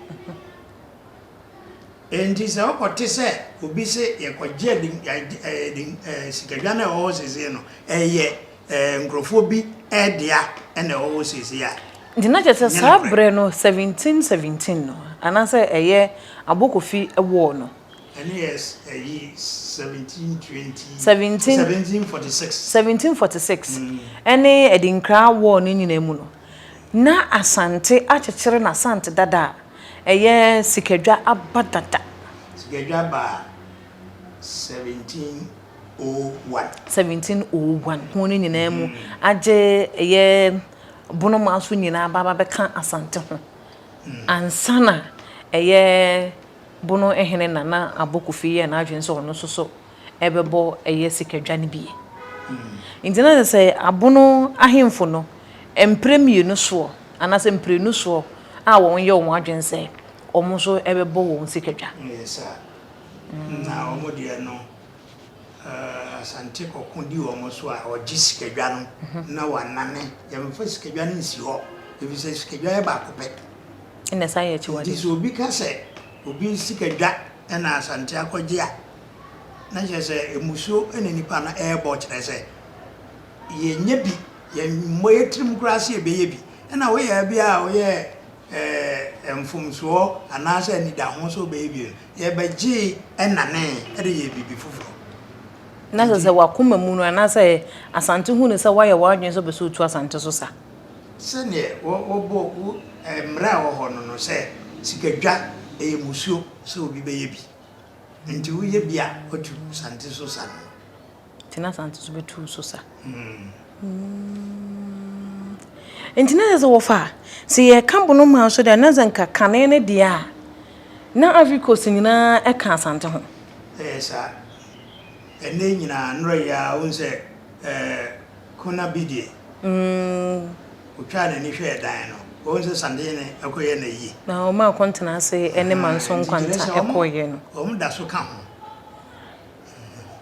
Enti sɛ wokɔte sɛ obi se yɛkɔgye sikadwa no a ɛwɔ hɔ seesei no ɛyɛ nkurɔfoɔ bi dea na ɛwɔ hɔ seesei a, Nti na kyerɛ sɛ nyɛ saa nokorɛ. berɛ no 1717 no anaasɛ ɛyɛ Abokofi war no. Ɛno yɛ ɛyi 1720, 17 1746. 1746 ɛne Adinkra war no nyinaa mu no, na Asante akyekyere n'Asante dada a ɛyɛ sikadwa aba dada. Sikadwa baa 17. 1701 ho no nyinaa mu agye ɛyɛ Bonomaa so nyinaa ba bɛka Asante ho ansa na ɛyɛ Bono hene Nana Abɔ Kofi yɛɛ n'adwene sɛ ɔno nso so ɛbɛbɔ ɛyɛ sikadwa no bi. Nti na sɛ Abono ahemfo no mprɛ mmienu soɔ anaasɛ mprenu soɔ a wɔn yɛ wɔn adwene sɛ wɔn nso ɛbɛbɔ wɔn sikadwa. Ɛyɛ saa. Na wɔn deɛ no Asante kɔko di wɔn so a, ɔgye sikadwa no na wanane. Yɛmfa sikadwa no nsi hɔ, efisɛ sikadwa yɛ baako pɛ. Ɛna ɛsan yɛ akyiwadeɛ. Nti sɛ obi ka sɛ obi sikadwa na Asante akɔgye a, na kyerɛ sɛ mmusuo na nipa no ɛrebɔ kyerɛ sɛ yɛnyɛ bi, yɛmmɔ yɛn tirim koraa sɛ yɛbɛyɛ bi. Ɛna woyɛ bi a woyɛ mfomsoɔ anaasɛ anidaho sɛ wobɛyɛ bi no, yɛbɛgyee nanee de yɛɛ biribi foforɔ. Na sɛ sɛ w'akoma mu no anaasɛ Asante hu no sɛ woayɛ w'adwene sɛ wopɛ sɛ wotu Asante so sa. Sɛdeɛ wɔbɔ wo mmara a ɛwɔ hɔ no no sɛ sikadwa ɛyɛ mmusuo sɛ obi bɛyɛ bi nti woyɛ bi a woatu Asante so sa no. Nti na Asante so bɛtu so sa. Nti na sɛ wɔfa a, sɛ yɛka Bono man so deɛ a, na sɛ nka kane no deɛ a, na Ivory Coast nyinaa ɛka Asante ho. Ɛyɛ saa. Ɛnnɛ yi nyinaa, nnora yi ara, wohu sɛ ɛɛ Kona bi deɛ, ɔtwaa n'ani hwɛɛ dan no, wohu sɛ Santehene kɔyɛ no ayie. Na wɔn a kɔntena ase ne Manso Nti kyerɛ Nkwanta sɛ wɔn, kɔeɛ no. wɔn da so ka ho.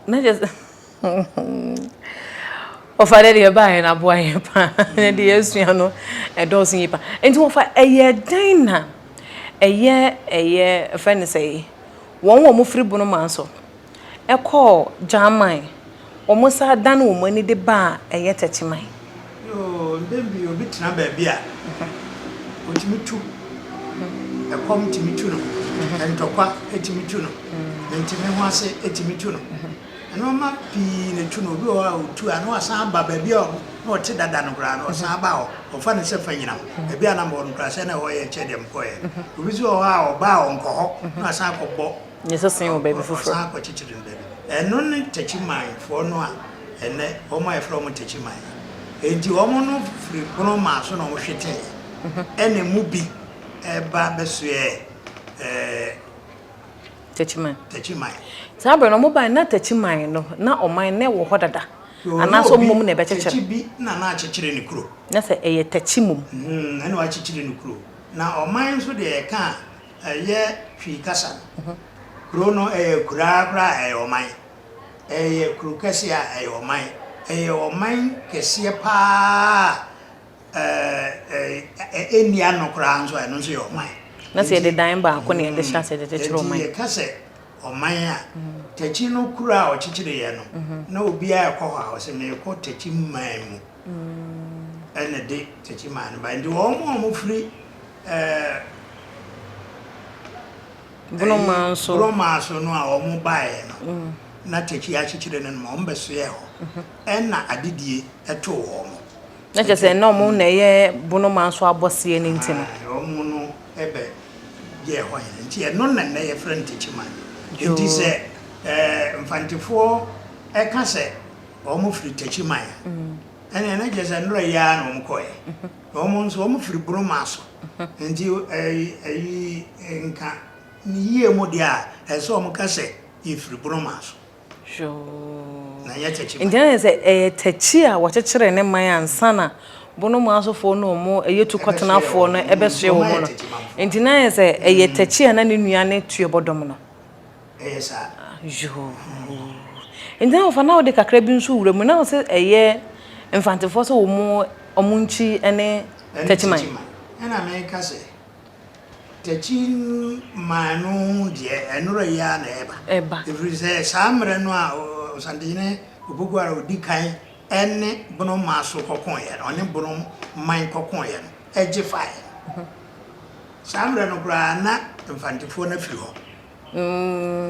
Na kyerɛ sɛ. Wɔfa dɛ deɛ ɛbaeɛ no aboa yɛn paa. Na deɛ yɛasua no ɛdɔɔso yie paa. Nti wɔfa ɛyɛ dɛn na ɛyɛ ɛyɛ ɛfrɛ no sɛ wɔn a wɔfiri Bonomaa so kɔɔ Gyaman, wɔsan dan wɔn ani de baa ɛyɛ Tɛkyeman. Yoo, mpɛn pii obi tena baabi a, otumi tu. Ɛkɔm tumi tu no, ntɔkwa tumi tu no, mente-me-ho-ase tumi tu no. Nneɛma pii na etu no. Obi wɔ hɔ a otu a na wasan aba baabi a na ɔte dada no koraa no, ɔsan ba hɔ. Ɔfa no sɛ fanyinam. Baabi a na mewɔ no koraa, sɛ na ɛhɔ yɛ kyɛ deɛ mekɔeɛ no. Obi nso wɔ hɔ a ɔba a ɔnkɔ hɔ, na wasan akɔbɔ Ne so sen wɔ baabi foforɔ. Ɔsan akɔkyekyere no baabi. Ɛno ne Techimanfoɔ no a ɛnnɛ wɔn a yɛfrɛ wɔn Techiman no. Enti wɔn no firi Bonomaa so na wɔhweteeɛ. Ɛna emu bi ba bɛsoɛɛ ɛɛ. Techiman. Techiman. Saa berɛ no wɔbaeɛ na Techiman no na ɔman no wɔ hɔ dada. Anaasɛ wɔn mmom na ɛbɛkyekyere. Tekyi bi na na akyekyere ne kuro. Na sɛ ɛyɛ Tekyi mmom. Ɛna wakyekyere ne kuro. Na ɔman nso deɛ yɛka a. Ɛyɛ Twi kasa no. Kuro no ɛyɛ akuraa koraa a ɛyɛ ɔman. Ɛyɛ kuro kɛseɛ a ɛyɛ ɔman. Ɛyɛ ɔman kɛseɛ paa a ɛnni ano koraa nso a ɛno nso yɛ ɔman. Na sɛ yɛde dan baako na yɛde hyɛ aseɛ de kyekyere ɔman. Nti yɛka sɛ ɔman a, Takyi no kuro a ɔkyekyereeɛ no, na obiara rekɔ hɔ a ɔse merekɔ Takyi man mu. Ɛna ɛde Takyi man no baeɛ. Nti wɔn a wɔfiri Borɔmaa so. Borɔmaa so no a wɔn baeɛ no, na Takyi akyekyere no no ma wɔn bɛsoɛɛ hɔ. Ɛna adedie too wɔn. Na kyerɛ sɛ na wɔn na ɛyɛ Bonomaa so abɔseɛ no nti no. Wɔn no bɛ yɛɛ hɔ hene. Nti ɛno na nnɛ yɛfrɛ no Takyiman. Nti sɛ Mfantefoɔ ka sɛ wɔn firi Takyiman a, ɛnneɛ na kyerɛ sɛ nnora yi ara na wɔn kɔeɛ. Na wɔn nso wɔn firi Broma so nti ɛyi nka ne yie mu deɛ a ɛsɛ sɛ wɔn ka sɛ yɛfiri Broma so. Na ɛnyɛ Takyi man. Nti na sɛ ɛyɛ Takyi a wɔkyekyeree ne man ansa na Bonomaa sofoɔ ne wɔn ɛyɛ tukɔtenafoɔ no ɛbɛsoɛ wɔn no. Nti na ayɛ sɛ ɛyɛ Takyi a na ne nua ne Tuobɔdɔm no. Ɛyɛ saa. Yoo. Nti na wɔfa na wode kakra bi nso wura mu na wɔsɛ ɛyɛ Mfantefoɔ sɛ wɔn wɔn nkyi ne Takyiman. Ɛne Takyiman. Ɛna meka sɛ Takyiman no deɛ ɛnora yi ara na ɛba. Ɛba. Ɛfiri sɛ saa mmerɛ no a Ɔsantehene Opoku Ware ɔdi kan ɛne Bono Maaso kɔkoeɛ no, ɔne Bono man kɔkoeɛ no, ɛgye faeɛ no. Saa mmerɛ no koraa na Mfantefoɔ no afiri hɔ.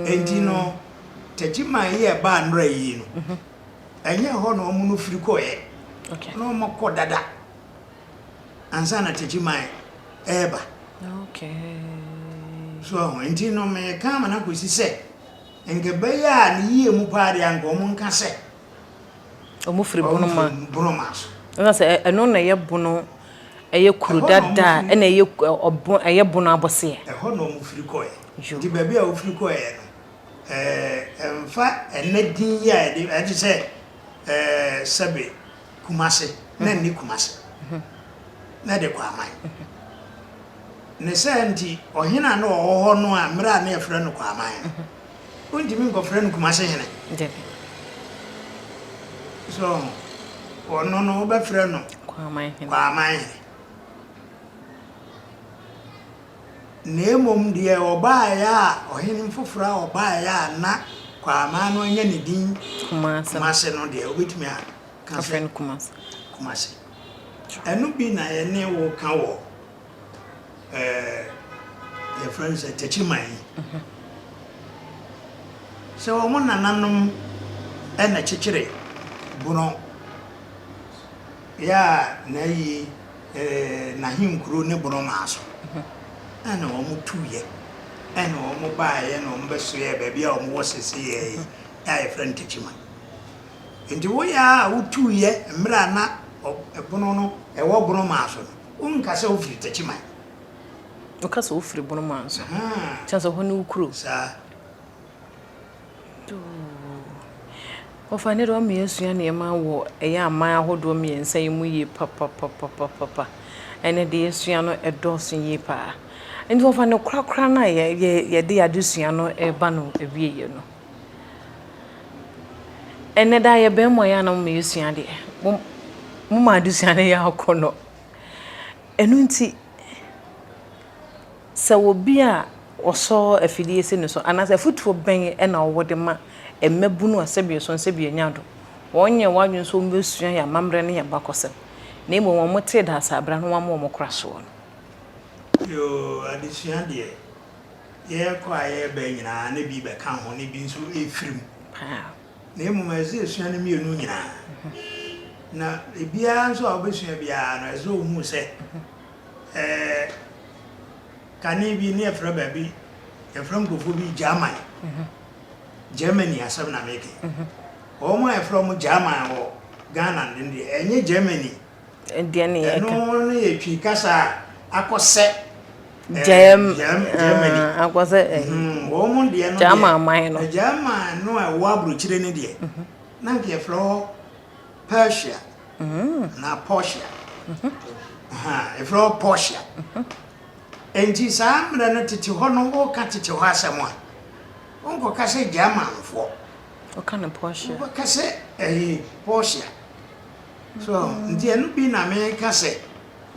Enti no, Techiman yi a ɛbaa nnora yi no, ɛnyɛ hɔ na wɔn no firi kɔeɛ. Na wɔn kɔ dada ansa na Techiman ɛreba. So ahu, enti no meka ama no akɔsi sɛ, nka ɛbɛyɛ a ne yie mu paa deɛ anka wɔn nka sɛ Wɔfiri Bono-ma. Wɔfiri Bono-ma so. Ɛna sɛ ɛno na ɛyɛ Bono, ɛyɛ kuro dada a, ɛna ɛyɛ ɔbo ɛyɛ Bono abɔseɛ. Ɛhɔ na wɔfiri kɔeɛ. Nti baabi a wɔfiri kɔeɛ no, ɛɛ ɛmfa ɛnnɛ din yi a yɛde ɛte sɛ ɛɛ sɛbe Kumase na ɛnni Kumase. Na ɛde Kwaman. Ne saa nti, ɔhene a na ɔwɔ hɔ no a mmerɛ a na yɛfrɛ no Kwaman no, Wontumi nkɔfrɛ no Kumase hene. Dabi. So ɔno no wobɛfrɛ no Kwaman hene. Kwaman hene. Na mmom deɛ ɔbaeɛ a ɔhene foforɔ a ɔbaeɛ a na Kwaman no anya ne din Kumase Kumase no deɛ wobɛtumi aka sɛ Afrɛ no Kumase. Kumase. Ɛno bi na yɛne wo ka wɔ ɛɛ yɛfrɛ no sɛ Techiman yi. Sɛ wɔn nananom na kyekyere bono yɛ a n'ayi ɛɛ n'ahenkuro ne bono maa so ɛna wɔn tuiɛ ɛna wɔn baeɛ na wɔn bɛsoɛɛ baabi a wɔn wɔ seesei yi a yɛfrɛ no Techiman. Nti woyɛ a wotuiɛ mmerɛ a na bono no ɛwɔ bono maa so no, Wonka sɛ wofiri Techiman. Woka sɛ wofiri Bonomaa nso. Kyerɛ sɛ hɔ ne wo kuro. Saa. Wɔfa ne de wɔn yɛasua nneɛma wɔ ɛyɛ aman ahodoɔ mmiɛnsa yi mu yie papapapapapa. Ɛnɛ deɛ yɛasua no ɛdɔɔso yie paa. Nti wɔfa no korakora no a yɛde adesua no reba no awieeɛ no. Ɛnnɛ daa yɛbɛn mo a ɛyɛ a na moma yɛsua adeɛ. Mo moma adesua no yɛ akɔnnɔ. Ɛno nti, sɛ obi a ɔsɔ afidie si ne so anaasɛ afotuo bɛn na wowɔ de ma mmabunu a sɛbi ɛsɔ sɛbi ɛnya do? Wɔnyɛ wɔn adwene sɛ wɔbɛsua yɛn amammerɛ ne yɛn abakɔsɛm, na mmom wɔtee daasabra no wɔama wɔn kora soɔ no. Yoo, adesua deɛ, yɛrekɔ a yɛreba nyinaa na bi bɛka ho na bi nso refiri mu. Na mmom ɛsɛ sɛ yɛsua no mmienu nyinaa. Na ebiara nso a wobɛsua biara no, ɛsɛ sɛ wohu sɛ ɛɛ kane bi ne yɛfrɛ baabi, yɛfrɛ nkurɔfoɔ bi German. Germany asɛm na meka yi. Wɔn a yɛfrɛ wɔn German wɔ Ghana no deɛ, ɛnyɛ Germany. Deɛ ne yɛka. Ɛno no yɛ Twi kasa a akɔsɛ Germany. Akɔsɛ wɔn deɛ no deɛ. German man no. German no a ɛwɔ aburokyire no deɛ, na nka yɛfrɛ hɔ Persia anaa Portia. Yɛfrɛ hɔ Portia. Enti saa mmerɛ no tete hɔ no, woka tete hɔ asɛm a, wonkɔka sɛ Germanfoɔ. Woka no Portia. Wobɛka sɛ ɛyi Portia. So nti ɛno bi na meka sɛ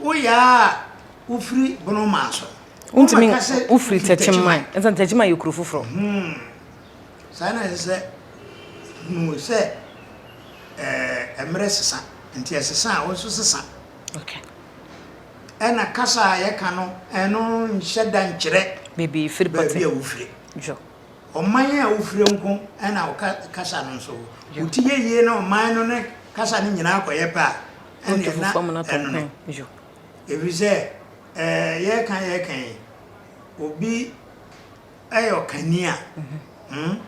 woyɛ a wofiri Bonomaa so. Wontumi wofiri Techiman. Ɛsɛ Techiman yɛ kuro foforɔ. Hmm. Saa na ɛsɛ sɛ hunu sɛ ɛɛ mmerɛ sesa nti ɛsesa a wo nso sesa. Okay. Ɛna kasa a yɛka no ɛno nhyɛ da nkyerɛ baabi a wofiri. Ɔman a wofiri nko na wo kasa no nso. Wo ti yɛ yie na ɔman no ne kasa no nyinaa kɔyɛ pɛ a, ɛnneɛ na ɛno no. Ɛfiri sɛ yɛreka yɛreka yi, obi yɛ ɔkani a, hmm,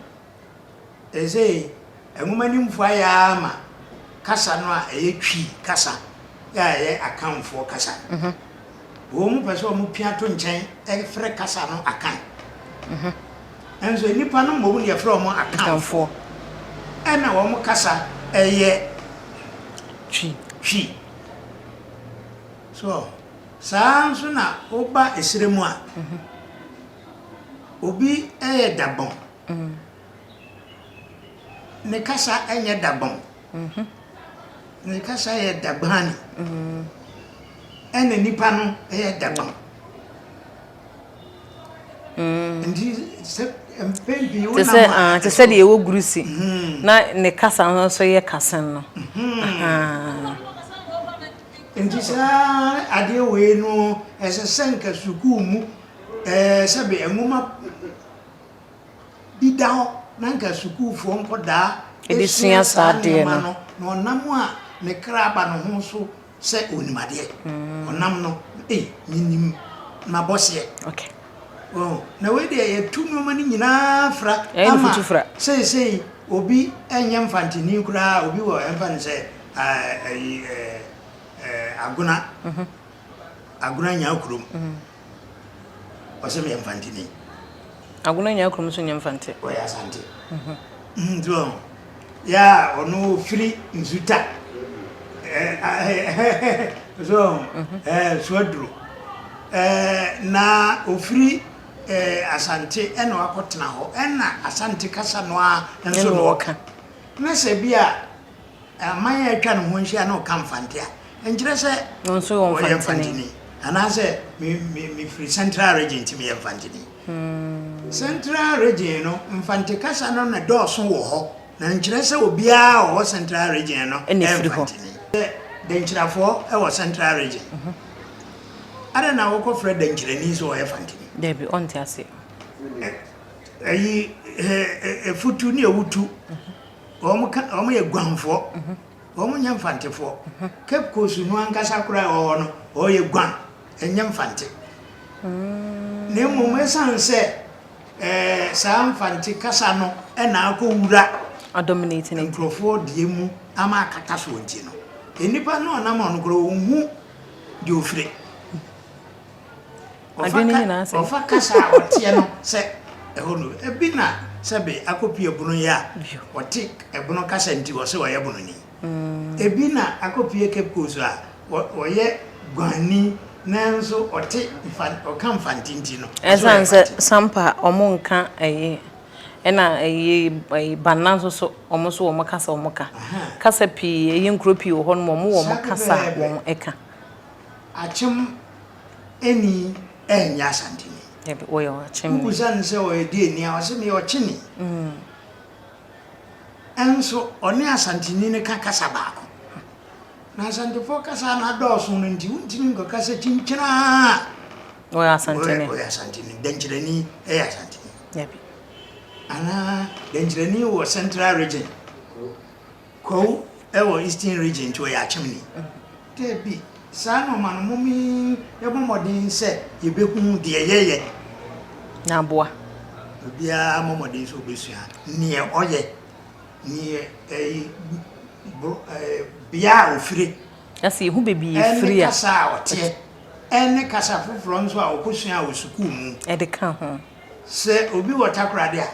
seesei nwomanimfoɔ ayɛ ara ma kasa no a ɛyɛ Twi kasa a ɛyɛ Akanfoɔ kasa no, Wɔn pɛ sɛ wɔn pia to nkyɛn frɛ kasa no Akan. Nso nnipa no mmom na yɛfrɛ wɔn Akanfoɔ. Ɛna wɔn kasa ɛyɛ Twi. Twi. So saa nso na woba esrɛ mu a, obi ɛyɛ Dagbon. Ne kasa ɛnyɛ Dagbon. Ne kasa yɛ Dagbani. Ɛna nipa no yɛ Dagban. Nti sɛ mpɛn pii wo nam a. Te sɛ deɛ ɛwɔ Gurusi na ne kasa no nso yɛ Kasen no. Nti saa adeɛ wei no ɛsɛ sɛ nka sukuu mu ɛɛ sɛbe nwoma. bi da hɔ na anka sukuufoɔ nkɔdaa De sua saa saa adeɛ nneɛma no. no, na ɔnam a ne kra aba ne ho so sɛ ɔnim adeɛ. Ɔnam no, ei, menim m'abɔseɛ. Okay. Oh, na wei deɛ yɛtu nneɛma no nyinaa fra Yɛayɛ no ama futufra. seesei obi nyɛ mfanteni koraa, obi wɔ ɛmfa no sɛ ɛɛ, ɛyi, ɛɛ, ɛɛ, Agona, Agona Nyaa kurom. Ɔsɛ meyɛ Mfanteni. Agona Nyaa kurom nso nyɛ Mfante. Ɔyɛ Asante. Nti ɔho. Yɛ a ɔno ofiri Nsuta. So ɔho. Suaduro. Na ofiri Asante ɛna wakɔtena hɔ. Ɛna Asante kasa no ara nso na ɔka. Na sɛ bi a Aman a atwa ne ho ahyia no reka Mfante a, ɛnkyerɛ sɛ ɔyɛ Mfanteni. Anaasɛ mefiri Central Region nti meyɛ Mfanteni. Central Region no, Mfante kasa no na ɛdɔɔso wɔ hɔ, na ɛnkyerɛ sɛ obiara a ɔwɔ Central Region no yɛ Mfanteni. Sɛ Dankyirafoɔ wɔ Central Region, adɛn na wokɔfrɛ Dankyirani sɛ ɔyɛ Fanteni? Dabi, ɔnte aseɛ. Ayi, Efutu ne Ewutu. Wɔn ka wɔn yɛ Guanfoɔ. Wɔn nyɛ Mfantefoɔ. Cape Coast no ankasa koraa a ɛwɔ hɔ no, wɔyɛ Guan, ɛnyɛ Mfante. Na mmom ɛsiane sɛ ɛɛ saa Mfante kasa no na akɔwura nkurɔfoɔ deɛ mu ama akata soɔ nti no, nnipa no a wɔnam hɔ no koraa wɔnhu deɛ ɔfire. Ɔfa kasa a ɔteɛ no sɛ ɛhɔ no ebi na sɛbe akɔpue ɛbono yi a ɔte ɛbono kasa nti ɔse ɔyɛ bononi. Ebi na akɔpue Cape Coast a ɔyɛ Guanni nanso ɔte ɔka Mfante nti no ɔse ɔyɛ Ɛsiane sɛ Mfante. Sampa ɔmo nka ɛyi. Ɛna ɛyi ɛyi Banna nso so wɔn nso wɔn kasa wɔn ka. Kasa pii ɛyɛ nkuro pii wɔ hɔ nom wɔn wɔ wɔn kasa a wɔn ɛka. Akyem ɛni ɛnyɛ Asanteni. Dabi wɔyɛ Ɔkyemni. Wobusa no sɛ ɔyɛ deɛ ni a ɔse meyɛ Ɔkyeni. Ɛnso ɔne Asanteni no ka kasa baako. Na Asantefoɔ kasa no adɔɔso no nti wontumi nkɔka sɛ kyinkyin ara Ɔyɛ Asanteni. Ɔyɛ Asanteni. Dɛnkyerɛni yɛ Asanteni. Dabi. Anaa Dɛnkyerɛni wɔ Central Region. Kwawu wɔ Eastern Region nti ɔyɛ Akyemni. Dabi. Saa nnoɔma no mom yɛbɔ mmɔden sɛ yɛbɛhu deɛ yɛyɛ. Na aboa. Obiara mmɔ mmɔden sɛ ɔbɛsua neɛ ɔyɛ, neɛ ɛyi bro ɛɛ bea a ɔfire. Na sɛ yɛhu baabi yɛfiri a. Ɛne kasa a ɔteɛ. Ɛne kasa foforɔ nso a ɔkɔsuaa wɔ sukuu mu. Ɛde ka ho. Sɛ obi wɔ Takoradi a,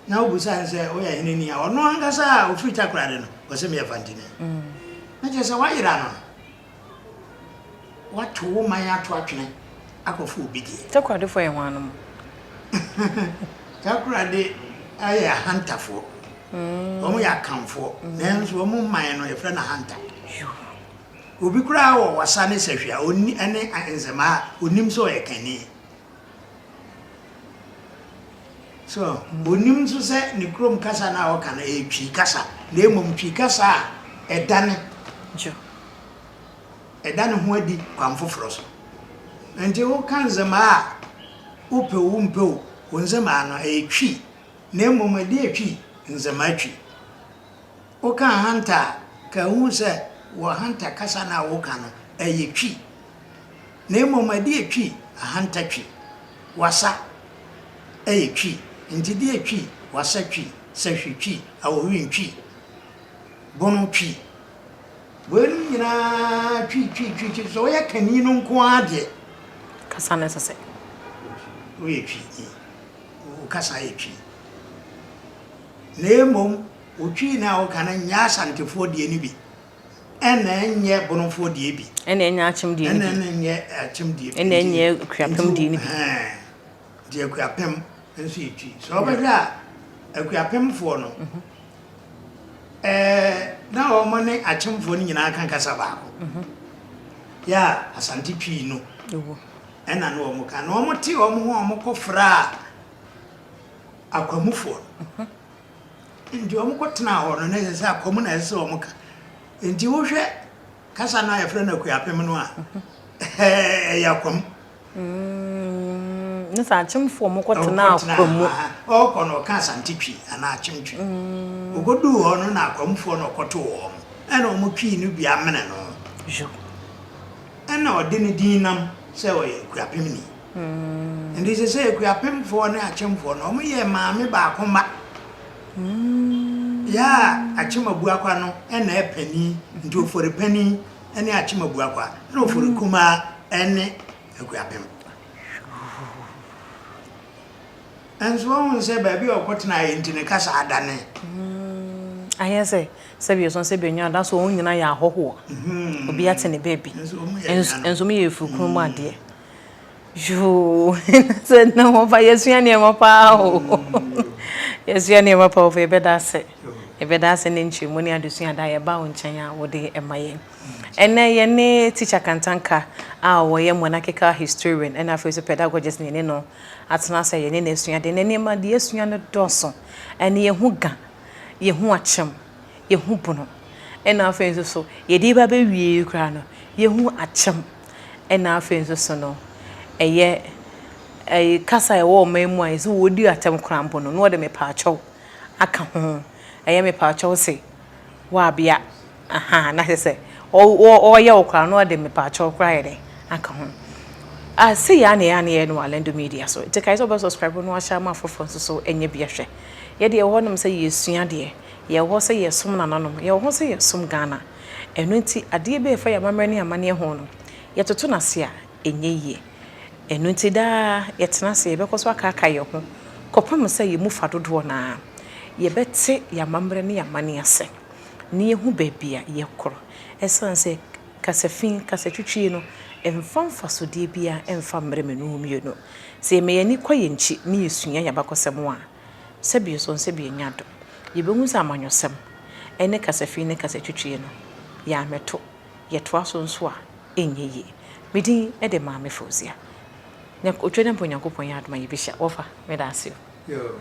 na wobisa no sɛ woyɛ hene ni a, ɔno ankasa a ɔfiri Takoradi no, ɔse meyɛ Fantini. Na kyerɛ sɛ woayera no no. Woato wo man ato atwene akɔfa obi deɛ. Takoradefoɔ yɛ hwannom? Takoradi yɛ Ahantafoɔ. Wɔn yɛ Akanfoɔ. Nanso wɔn man no yɛfrɛ no Ahanta. Obi koraa wɔ Wassa ne Sahwi a ɔnni ne Nzemaa a ɔnnim sɛ ɔyɛ Kani. So ɔnnim nso sɛ ne kurom kasa no a ɔka no ɛyɛ Twi kasa na mmom Twi kasa a ɛdane ɛda ne ho adi kwan foforɔ so. Nti woka Nzemaa a wopɛ o wompɛ o, wo Nzemaa no ɛyɛ Twi na mmom ɛdeɛ Twi? Nzemaa Twi. Woka Ahanta a, ka hu sɛ wɔ Ahanta kasa no a woka no ɛyɛ Twi na mmom ɛdeɛ Twi? Ahanta Twi. Wassa yɛ Twi, nti deɛ Twi, Wassa Twi, Sahwi Twi, Awohwin Twi, Bono Twi. Weinom nyinaa Twi, Twi, Twi, Twi. Sɛ woyɛ Kani no nko ara deɛ. Kasa no ɛsɛ sɛ. Woyɛ Twi ni. Wo kasa yɛ Twi. Na mmom wo Twi no a woka no nyɛ Asantefoɔ deɛ no bi. Ɛna ɛnyɛ Bonofoɔ deɛ bi. Ɛna ɛnyɛ Akyem deɛ no bi. Ɛna ɛnyɛ Akyem deɛ bi. Ɛna ɛnyɛ Akuapem deɛ no bi. Nti Akuapem nso yɛ Twi. Sɛ wobɛhwɛ a, Akuapemfoɔ no, ɛɛ na wɔn ne Akyemfoɔ no nyinaa ka kasa baako. Yɛ a Asante Twi no ɛna na wɔn ka. Na wɔn te wɔn ho a wɔkɔfraa Akwamufoɔ no. Nti wɔkɔtenaa hɔ no, na ɛsɛ sɛ akwa mu na ɛsɛ sɛ wɔka. Nti wohwɛ kasa no a yɛfrɛ no Akuapem no a, ɛyɛ akwa mu. Mm, ne sɛ akyemfoɔ wɔn kɔtenaa akwa mu. Ɔkɔ no ɔka Asante Twi anaa Akyem Twi. Ɔkɔduu hɔ no na akwamufoɔ na ɔkɔtoo wɔn. Ɛna wɔn twi no bi amene no. Ɛna ɔde ne din nam sɛ ɔyɛ Akuapemni. Nti sesei Akuapemfoɔ ne Akyemfoɔ no, wɔn yɛ maame baako mma. Yɛ a Akyem Abuakwa no na ɛyɛ panin, nti Ofori panin ne Akyem Abuakwa, ɛna Ofori kumaa ne Akuapem. Nso wahu sɛ baabi a ɔkɔtenaeɛ nti ne kasa adane. Ayɛ sɛ sɛbi ɛsɔn sɛ bɛnya da so wɔn nyinaa yɛ ahɔhoɔ. Obi ate ne baabi. Nso wɔn yɛ efiri kunu mu adeɛ. Yoo, sɛ na wɔfa yɛsua nneɛma paa o. Yɛsua nneɛma paa o, yɛbɛda ase. Yɛbɛda ase ne nkyerɛmu ne adesua da yɛba wo nkyɛn a wode ma yɛn. Ɛnɛ yɛne Teacher Kantanka a ɔyɛ monarchical historian ɛna afei nso pedagogist ne yɛne no atena ase a yɛne no asua de. Na nneɛma deɛ yɛasua no dɔɔso. Ɛne yɛhu ga, yɛhu akyem, yɛhu bono. Ɛna afei nso so yɛde ba bɛwie koraa no yɛhu akyem. Ɛna afei nso so no, ɛyɛ ɛyɛ kasa a ɛwɔ ɔman mu a yɛsɛ wɔdi atɛm koraa mpo no, na wɔde mepaakyɛw aka ho. Ɛyɛ mepaakyɛw se woabea, aha, na kyerɛ sɛ ɔreyɛ wo koraa na ɔde mepaakyɛw koraa ayɛ dɛn aka ho. Ah, sei ara na ɛyɛ a na yɛyɛ no wɔ Alendo Media so. Nti kae sɛ wobɛ subscribe na wahyɛ ama afoforɔ nso so anya bi ahwɛ. Yɛde yɛwɔ hɔnom sɛ yɛresua adeɛ, yɛwɔ hɔ sɛ yɛresom nananom, yɛwɔ hɔ sɛ yɛresom Ghana. Ɛno nti, adeɛ bi a ɛfa yɛn amammerɛ ne amanneɛ ho no, yɛtoto no ase a, ɛnyɛ yie. Ɛno nti, daa yɛtena ase, yɛbɛkɔ so akaakae yɛn ho kɔpem sɛ yɛn mu fa dodoɔ no ara, yɛbɛte yɛn amammerɛ ne yɛn amanneɛ ase, na yɛahu baabi a yɛkorɔ. Ɛsiane sɛ kasafi, kasatwitwie no, ɛmfa mfasodeɛ biara mfa mmrɛ me ne wo mmienu. Sɛ yɛma yɛn ani kɔ yɛn akyi na yɛsua yɛn abakɔsɛm a, Sɛbi nso nsɛbi anya do. Yɛbɛhu sɛ amanyɔsɛm ne kasafi ne kasatwitwie no, yɛammɛto, yɛtoa so nso a, ɛnyɛ yie. Me din de Maame Fauzia. Otwa dɛ mpo Nyankopɔn yɛ adom a yɛbɛhyia. Wɔfa, meda ase o. Yoo.